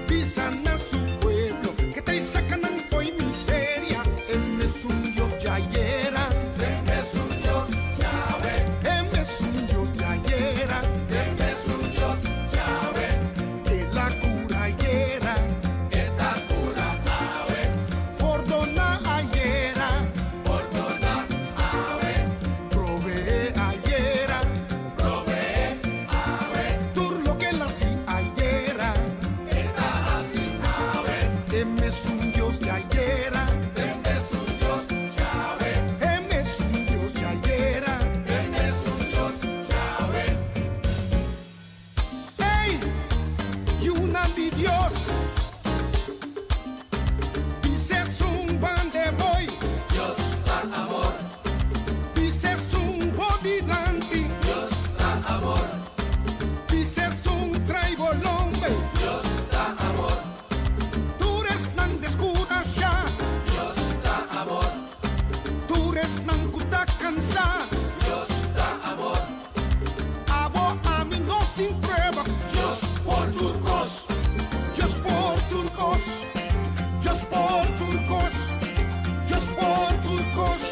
bisa na su pueblo ke ta i saka nan fo'i miseria, e mesun Dios djayera, e mesun Dios djawe, e mesun Dios djayera, e mesun Dios djawe, el a kura ayera, e ta kura awe, pordona ayera, pordona awe, provee ayera, provee awe, tur loke el a hasi ayera, e ta hasi awe, e mesun Dios djayera, e mesun Dios djawe, e mesun Dios djayera, e mesun Dios djawe. Ey, yunan di Dios, bisa esun banda boy. Dios ta amor. Bisa esun bo dilanti. Dios ta amor. Bisa esun trai bo lombe. Dios ta amor. Tur esnan descurashá. Dios ta amor. Tur esnan cu ta cansá. Dios ta amor. Abo, ami, nos tin prueba. Dios por tur cos. Dios por tur cos. Dios por tur cos. Dios por tur cos.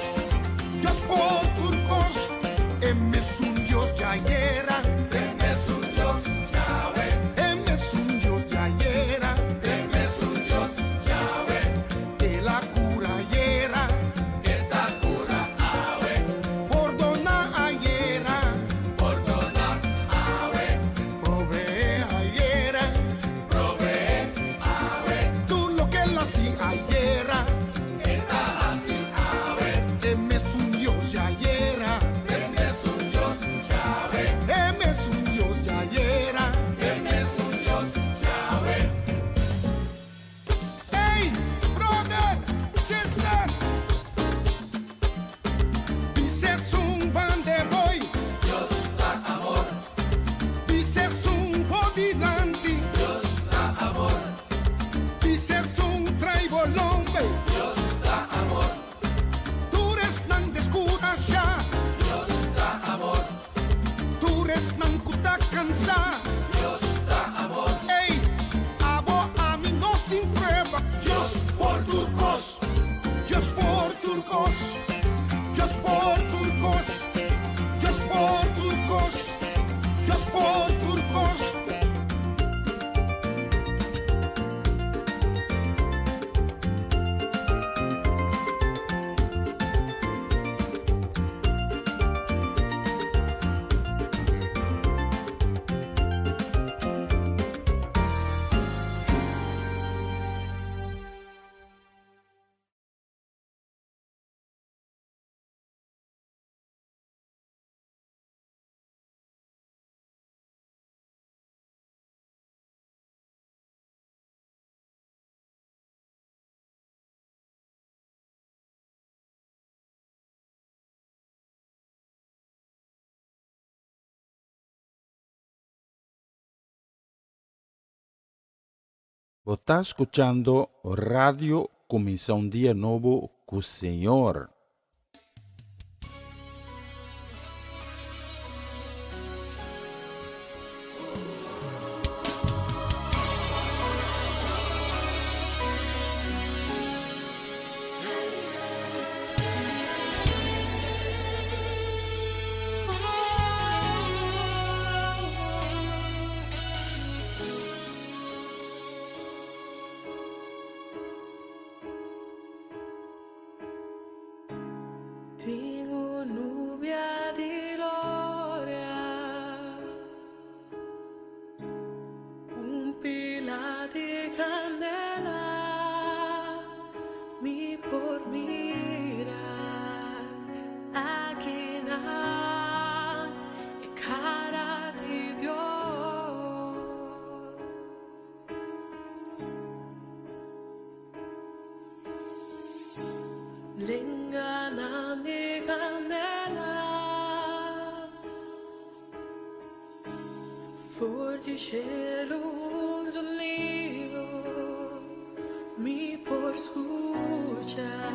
Dios por tur cos. E mesun Dios djayera. E mesun Dios djawe. E mesun Dios djayera. E mesun Dios djawe. El a cura ayera. E ta cura awe. Pordona ayera. Pordona awe. Provee ayera. Provee awe. Tur loke el a hasi ayera. E ta hasi awe. E mesun Dios djayera. E mesun Dios djawe. E mesun Dios djayera. E mesun Dios djawe. Ey, brother, sister. Bisa esun banda boy. Dios ta amor. Bisa esun bo dilanti. Dios ta amor. Bisa esun trai bo lombe. Dios ta amor. Tur esnan descurashá. Dios ta amor. Tur esnan cu ta cansá. Dios ta amor. Ey, abo, ami, nos tin prueba. Dios por tur cos. Dios por tur cos. Dios por tur cos. Dios por tur cos. Dios por tur cos. Bo ta skuchando Radio Kuminsá un Dia Nobo ku Señor. Tin un nubia di gloria, un pila di candela, mi por mira akinan e cara di Dios. Lenganan di candela, For di cielo un zonido, mi por scucha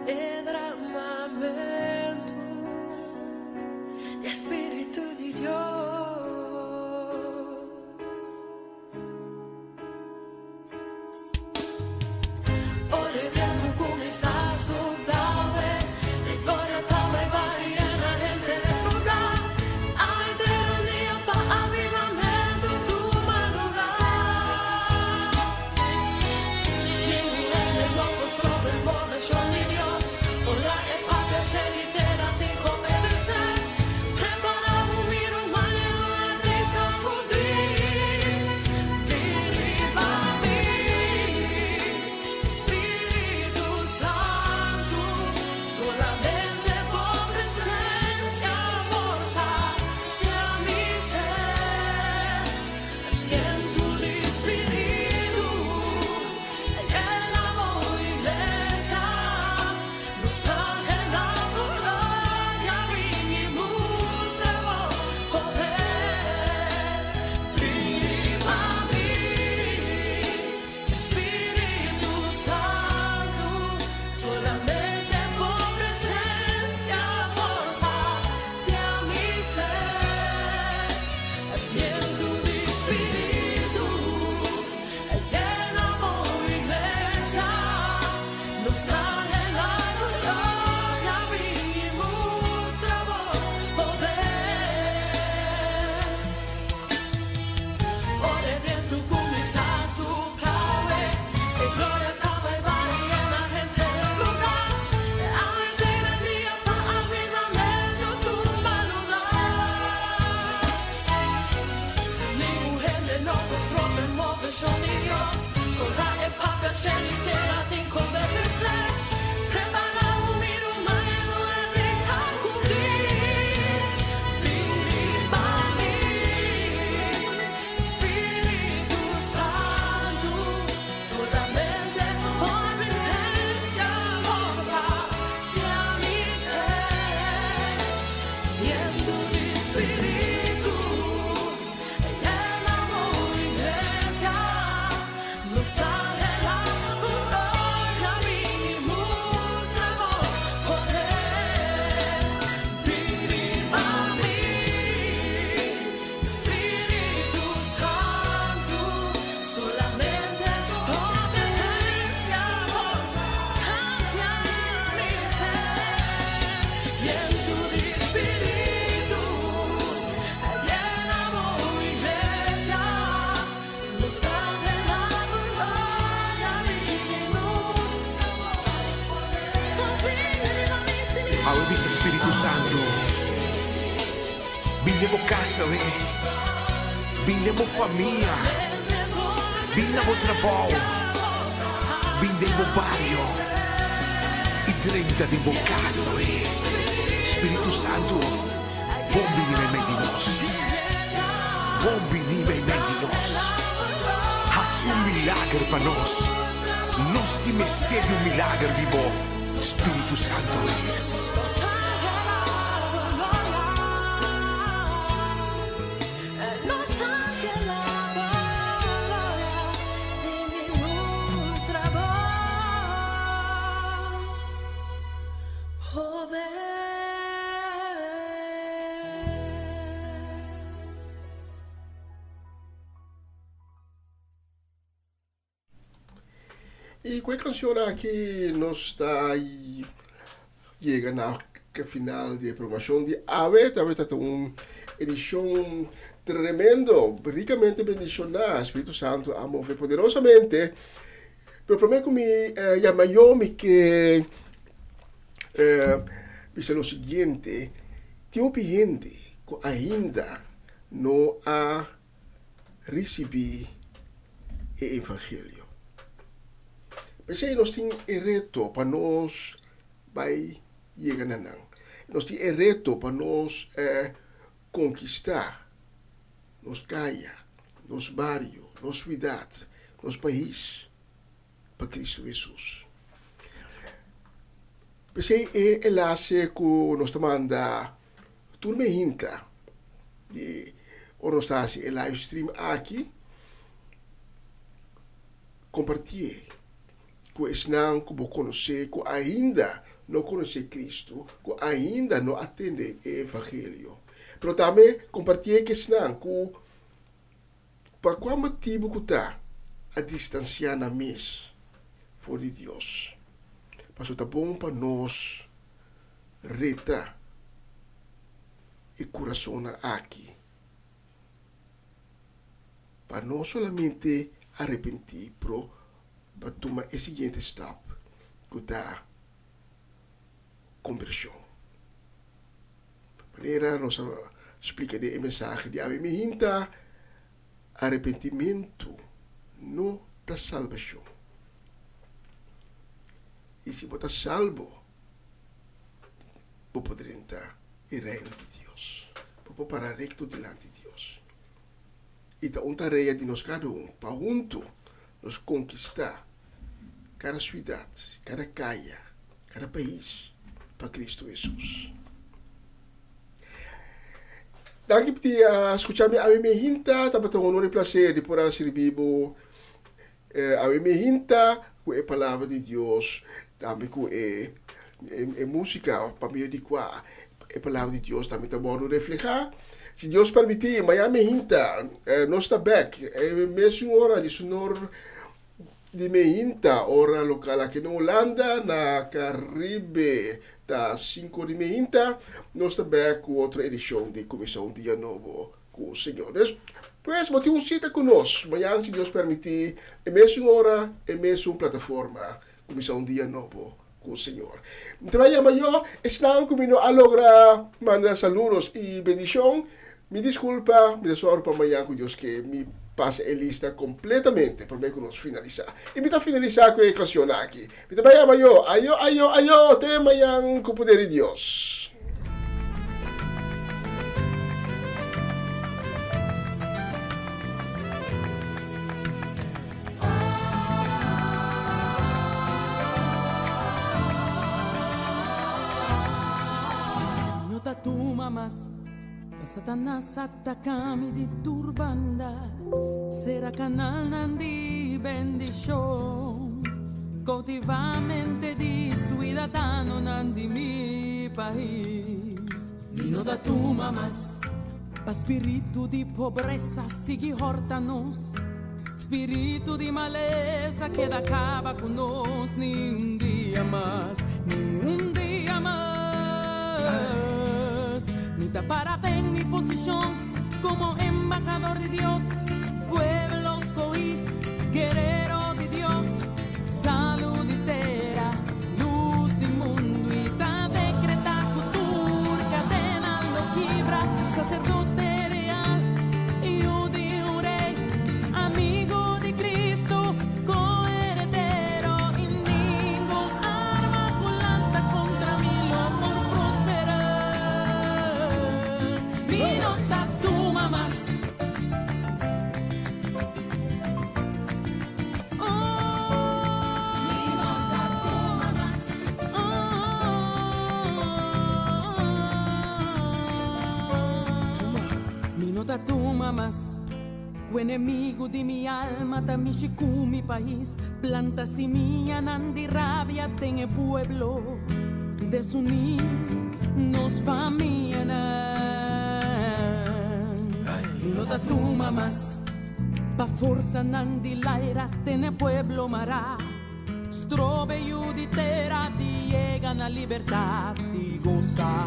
e dramamento di Spiritu di Dios. Ora e bientu kuminsá supla awe, e gloria ta bai bai yena henter e lugá. A henter un dia pa avivamentu tuma lugá. Ningun hende no por stroba e moveshon di Dios. Ora e papia shel i tera tin ku obedesé. Prepará bo mira un mane luna di sakudí. Bin riba mi, Spiritu Santu, solamente bo presensia por sacia mi sed. Bientu di Spiritu, llena bo iglesia, nos ta anhelá bo gloria, bin i mustra bo poder. Bin riba mi, Spiritu Santu, solamente bo presensia por sacia mi sed. Bientu di Spiritu, llena bo iglesia, nos ta anhelá bo gloria, bin i mustra bo poder. Ora e bientu kuminsá supla awe, e gloria ta bai bai yena henter e lugá. A henter e dia pa avivamentu tuma lugá. Ningun hende no por stroba e moveshon di Dios. Ora e papia shelu i tera tin ku obedesé. Prepará bo mira un mane luna di sakudí. Bin riba mi, Spiritu Santu, solamente bo presensia por sacia mi sed. Bientu di Spiritu, llena bo iglesia, nos ta anhelá bo gloria, bin i mustra bo poder. Bin riba mi, Spiritu Santu, solamente bo presensia por sacia mi sed. Bientu di Spiritu, llena bo iglesia, nos ta anhelá bo gloria, bin i mustra bo poder. Awe bisa Spiritu Santu, bin den bo kas awe, bin den bo famia, bin na bo trabou, bin den bo bario i drenta den bo kas awe. Spiritu Santu, bon bini meimei di nos. Bon bini meimei di nos. Hasi un milager pa nos. Nos tin mester di un milager di bo, Spiritu Santu. I ku e kanshon aki nos ta yega na final di e programacion di awe. Awe ta un edicion tremendo, ricamente bendiciona. Spiritu Santo a move poderosamente. Pero prome cu mi yama yo mi ke bisa lo siguiente. Tin hopi hende cu ainda no a ricibi e evangelio. P'esei nos tin e reto pa nos bai yega na nan. Nos tin e reto pa nos konkistá nos kaya, nos bario, nos suidat, nos pais pa Kristu Hesus. P'esei e enlase ku nos ta manda tur mehinta di ora nos ta hasi e live stream aki, kompartié ku esnan ku bo konosé ku ainda no konosé Kristu, ku ainda no a tende e evangelio. Pero tambe kompartié ku esnan ku pa kua motibu ku ta a distansiá nan mes for di Dios. Pasobra ta bon pa nos reta e kurasonnan aki pa no solamente arepentí, pero pa tuma e siguiente stap ku ta kombershon. Manera nos a splika den e mensahe di awe mihinta, arepentimentu no ta salbashon. I si bo ta salbo, bo por drenta e Reino di Dios. Bo por para rekto dilanti Dios. I ta un tarea di nos kada un pa huntu nos konkistá kada siudat, kada kaya, kada pais pa Kristu Hesus. Danki pa ti a skucha mi awe mi hinta. Tabata un honor i plaser di por a sirbi bo awe mi hinta ku e Palabra di Dios, tambe ku e e músika pa medio di kua e Palabra di Dios tambe ta wòrdu reflehá. Si Dios permití, mañana mehinta nos ta bèk e mesun ora di sunor di mehinta, ora lokal aki na Hulanda, na Karibe ta sinku di mehinta, nos ta bèk ku otro edishon di Kuminsá un Dia Nobo ku Señor. Pues bo tin un sita ku nos mañana si Dios permití, e mesun ora, e mesun plataforma. Kuminsá un dia nobo ku Señor. Mi ta bai yama yo esnan ku mi no a logra manda saludos i bendishon. Mi diskulpa, mi ta sòru pa mañan ku Dios ke mi pasa e lista kompletamente promé ku nos finalisá. I mi ta finalisá ku e kanshon aki. Mi ta bai yama yo, ayo, ayo, ayo, te mañan ku poder di Dios. Mi no ta tuma mas pa Satanas ataka mi di tur banda, sera kanalnan di bendishon, koutiva mente di suidadanonan di mi pais. Mi no ta tuma mas pa spiritu di pobresa sigui horta nos. Spiritu di malesa keda kaba ku nos ni un dia mas, ni un dia mas. Mi ta para den mi posishon komo embahador di Dios, pueblo skohí, guerero di Dios, salu di tera, lus di mundu i ta dekretá ku tur kadena lo kibra, saserdote real, yu di un rei, amigu di Cristo, coheredero, i ningun arma cu lanta contra mi lo por prospera. Mi no ta tuma mas. Oh, mi no ta tuma mas. Mi no ta tuma mas Ku enemigu di mi alma ta mishi ku mi pais Planta simianan di rabia den e pueblo Desuní nos famianan Mi no ta tuma mas Pa forsanan di laira tene pueblo mará. Strobe yu di tera di yega na libertat i gosa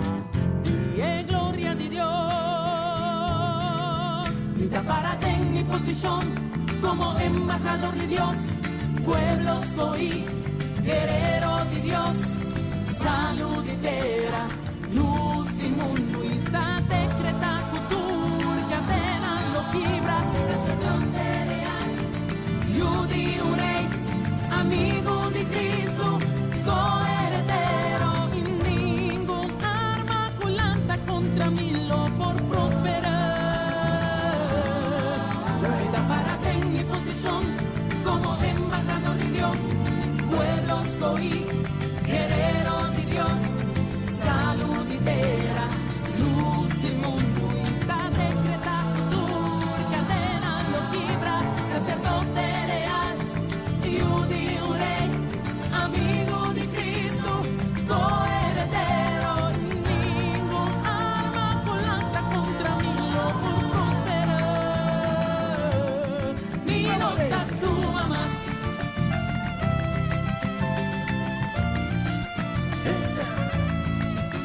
di e gloria di Dios. Mi ta para den mi posishon komo embahador di Dios, pueblo skohí, guerero di Dios, salu di tera, lus di mundu i ta dekretá ku tur kadena lo kibra. Saserdote real, yu di un rei, amigu di Kristu, koheredero, i ningun arma ku lanta kontra mi lo por prosperá. Mi ta para den mi posishon komo embahador di Dios, pueblo skohí, guerero di Dios, salu di tera, lus di mundu i ta dekretá ku tur kadena lo kibra. Saserdote real, yu di un rei, amigu di Kristu, koheredero, i ningun arma ku lanta kontra mi lo por prosperá. Mi no ta tuma mas.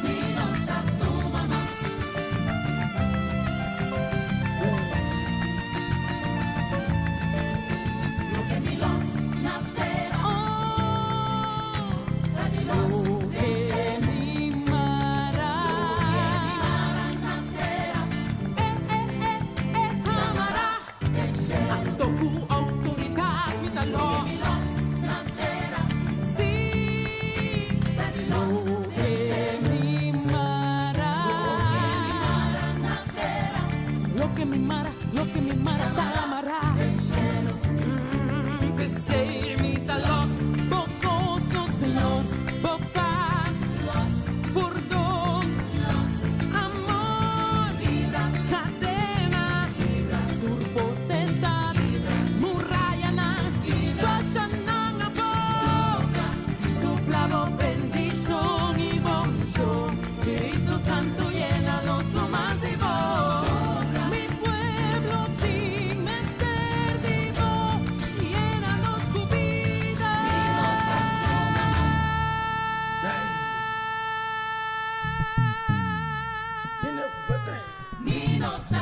Mi no ta tuma mas. Loke mi los na tera. Oh, ta di los den shelu. Loke mi mara. Loke mi mara na tera. Eh, eh, eh, eh, ta mara den shelu. Anto ku outoridat mi ta los. Loke mi los na tera. Sí, ta di los den shelu. Loke mi mara. Loke mi mara na tera. Loke mi mara, loke mi mara, ta mara den shelu. P'esei mi ta los bo goso, Señor, bo pas, pordon, amor, kadena, tur potestat, murayanan, bashanan abou. Supla bo bendishon i bo unshon, Spiritu Santu yena nos ku mas di bo. Mi pueblo tin mester di bo, yena nos ku bida. Mi no ta.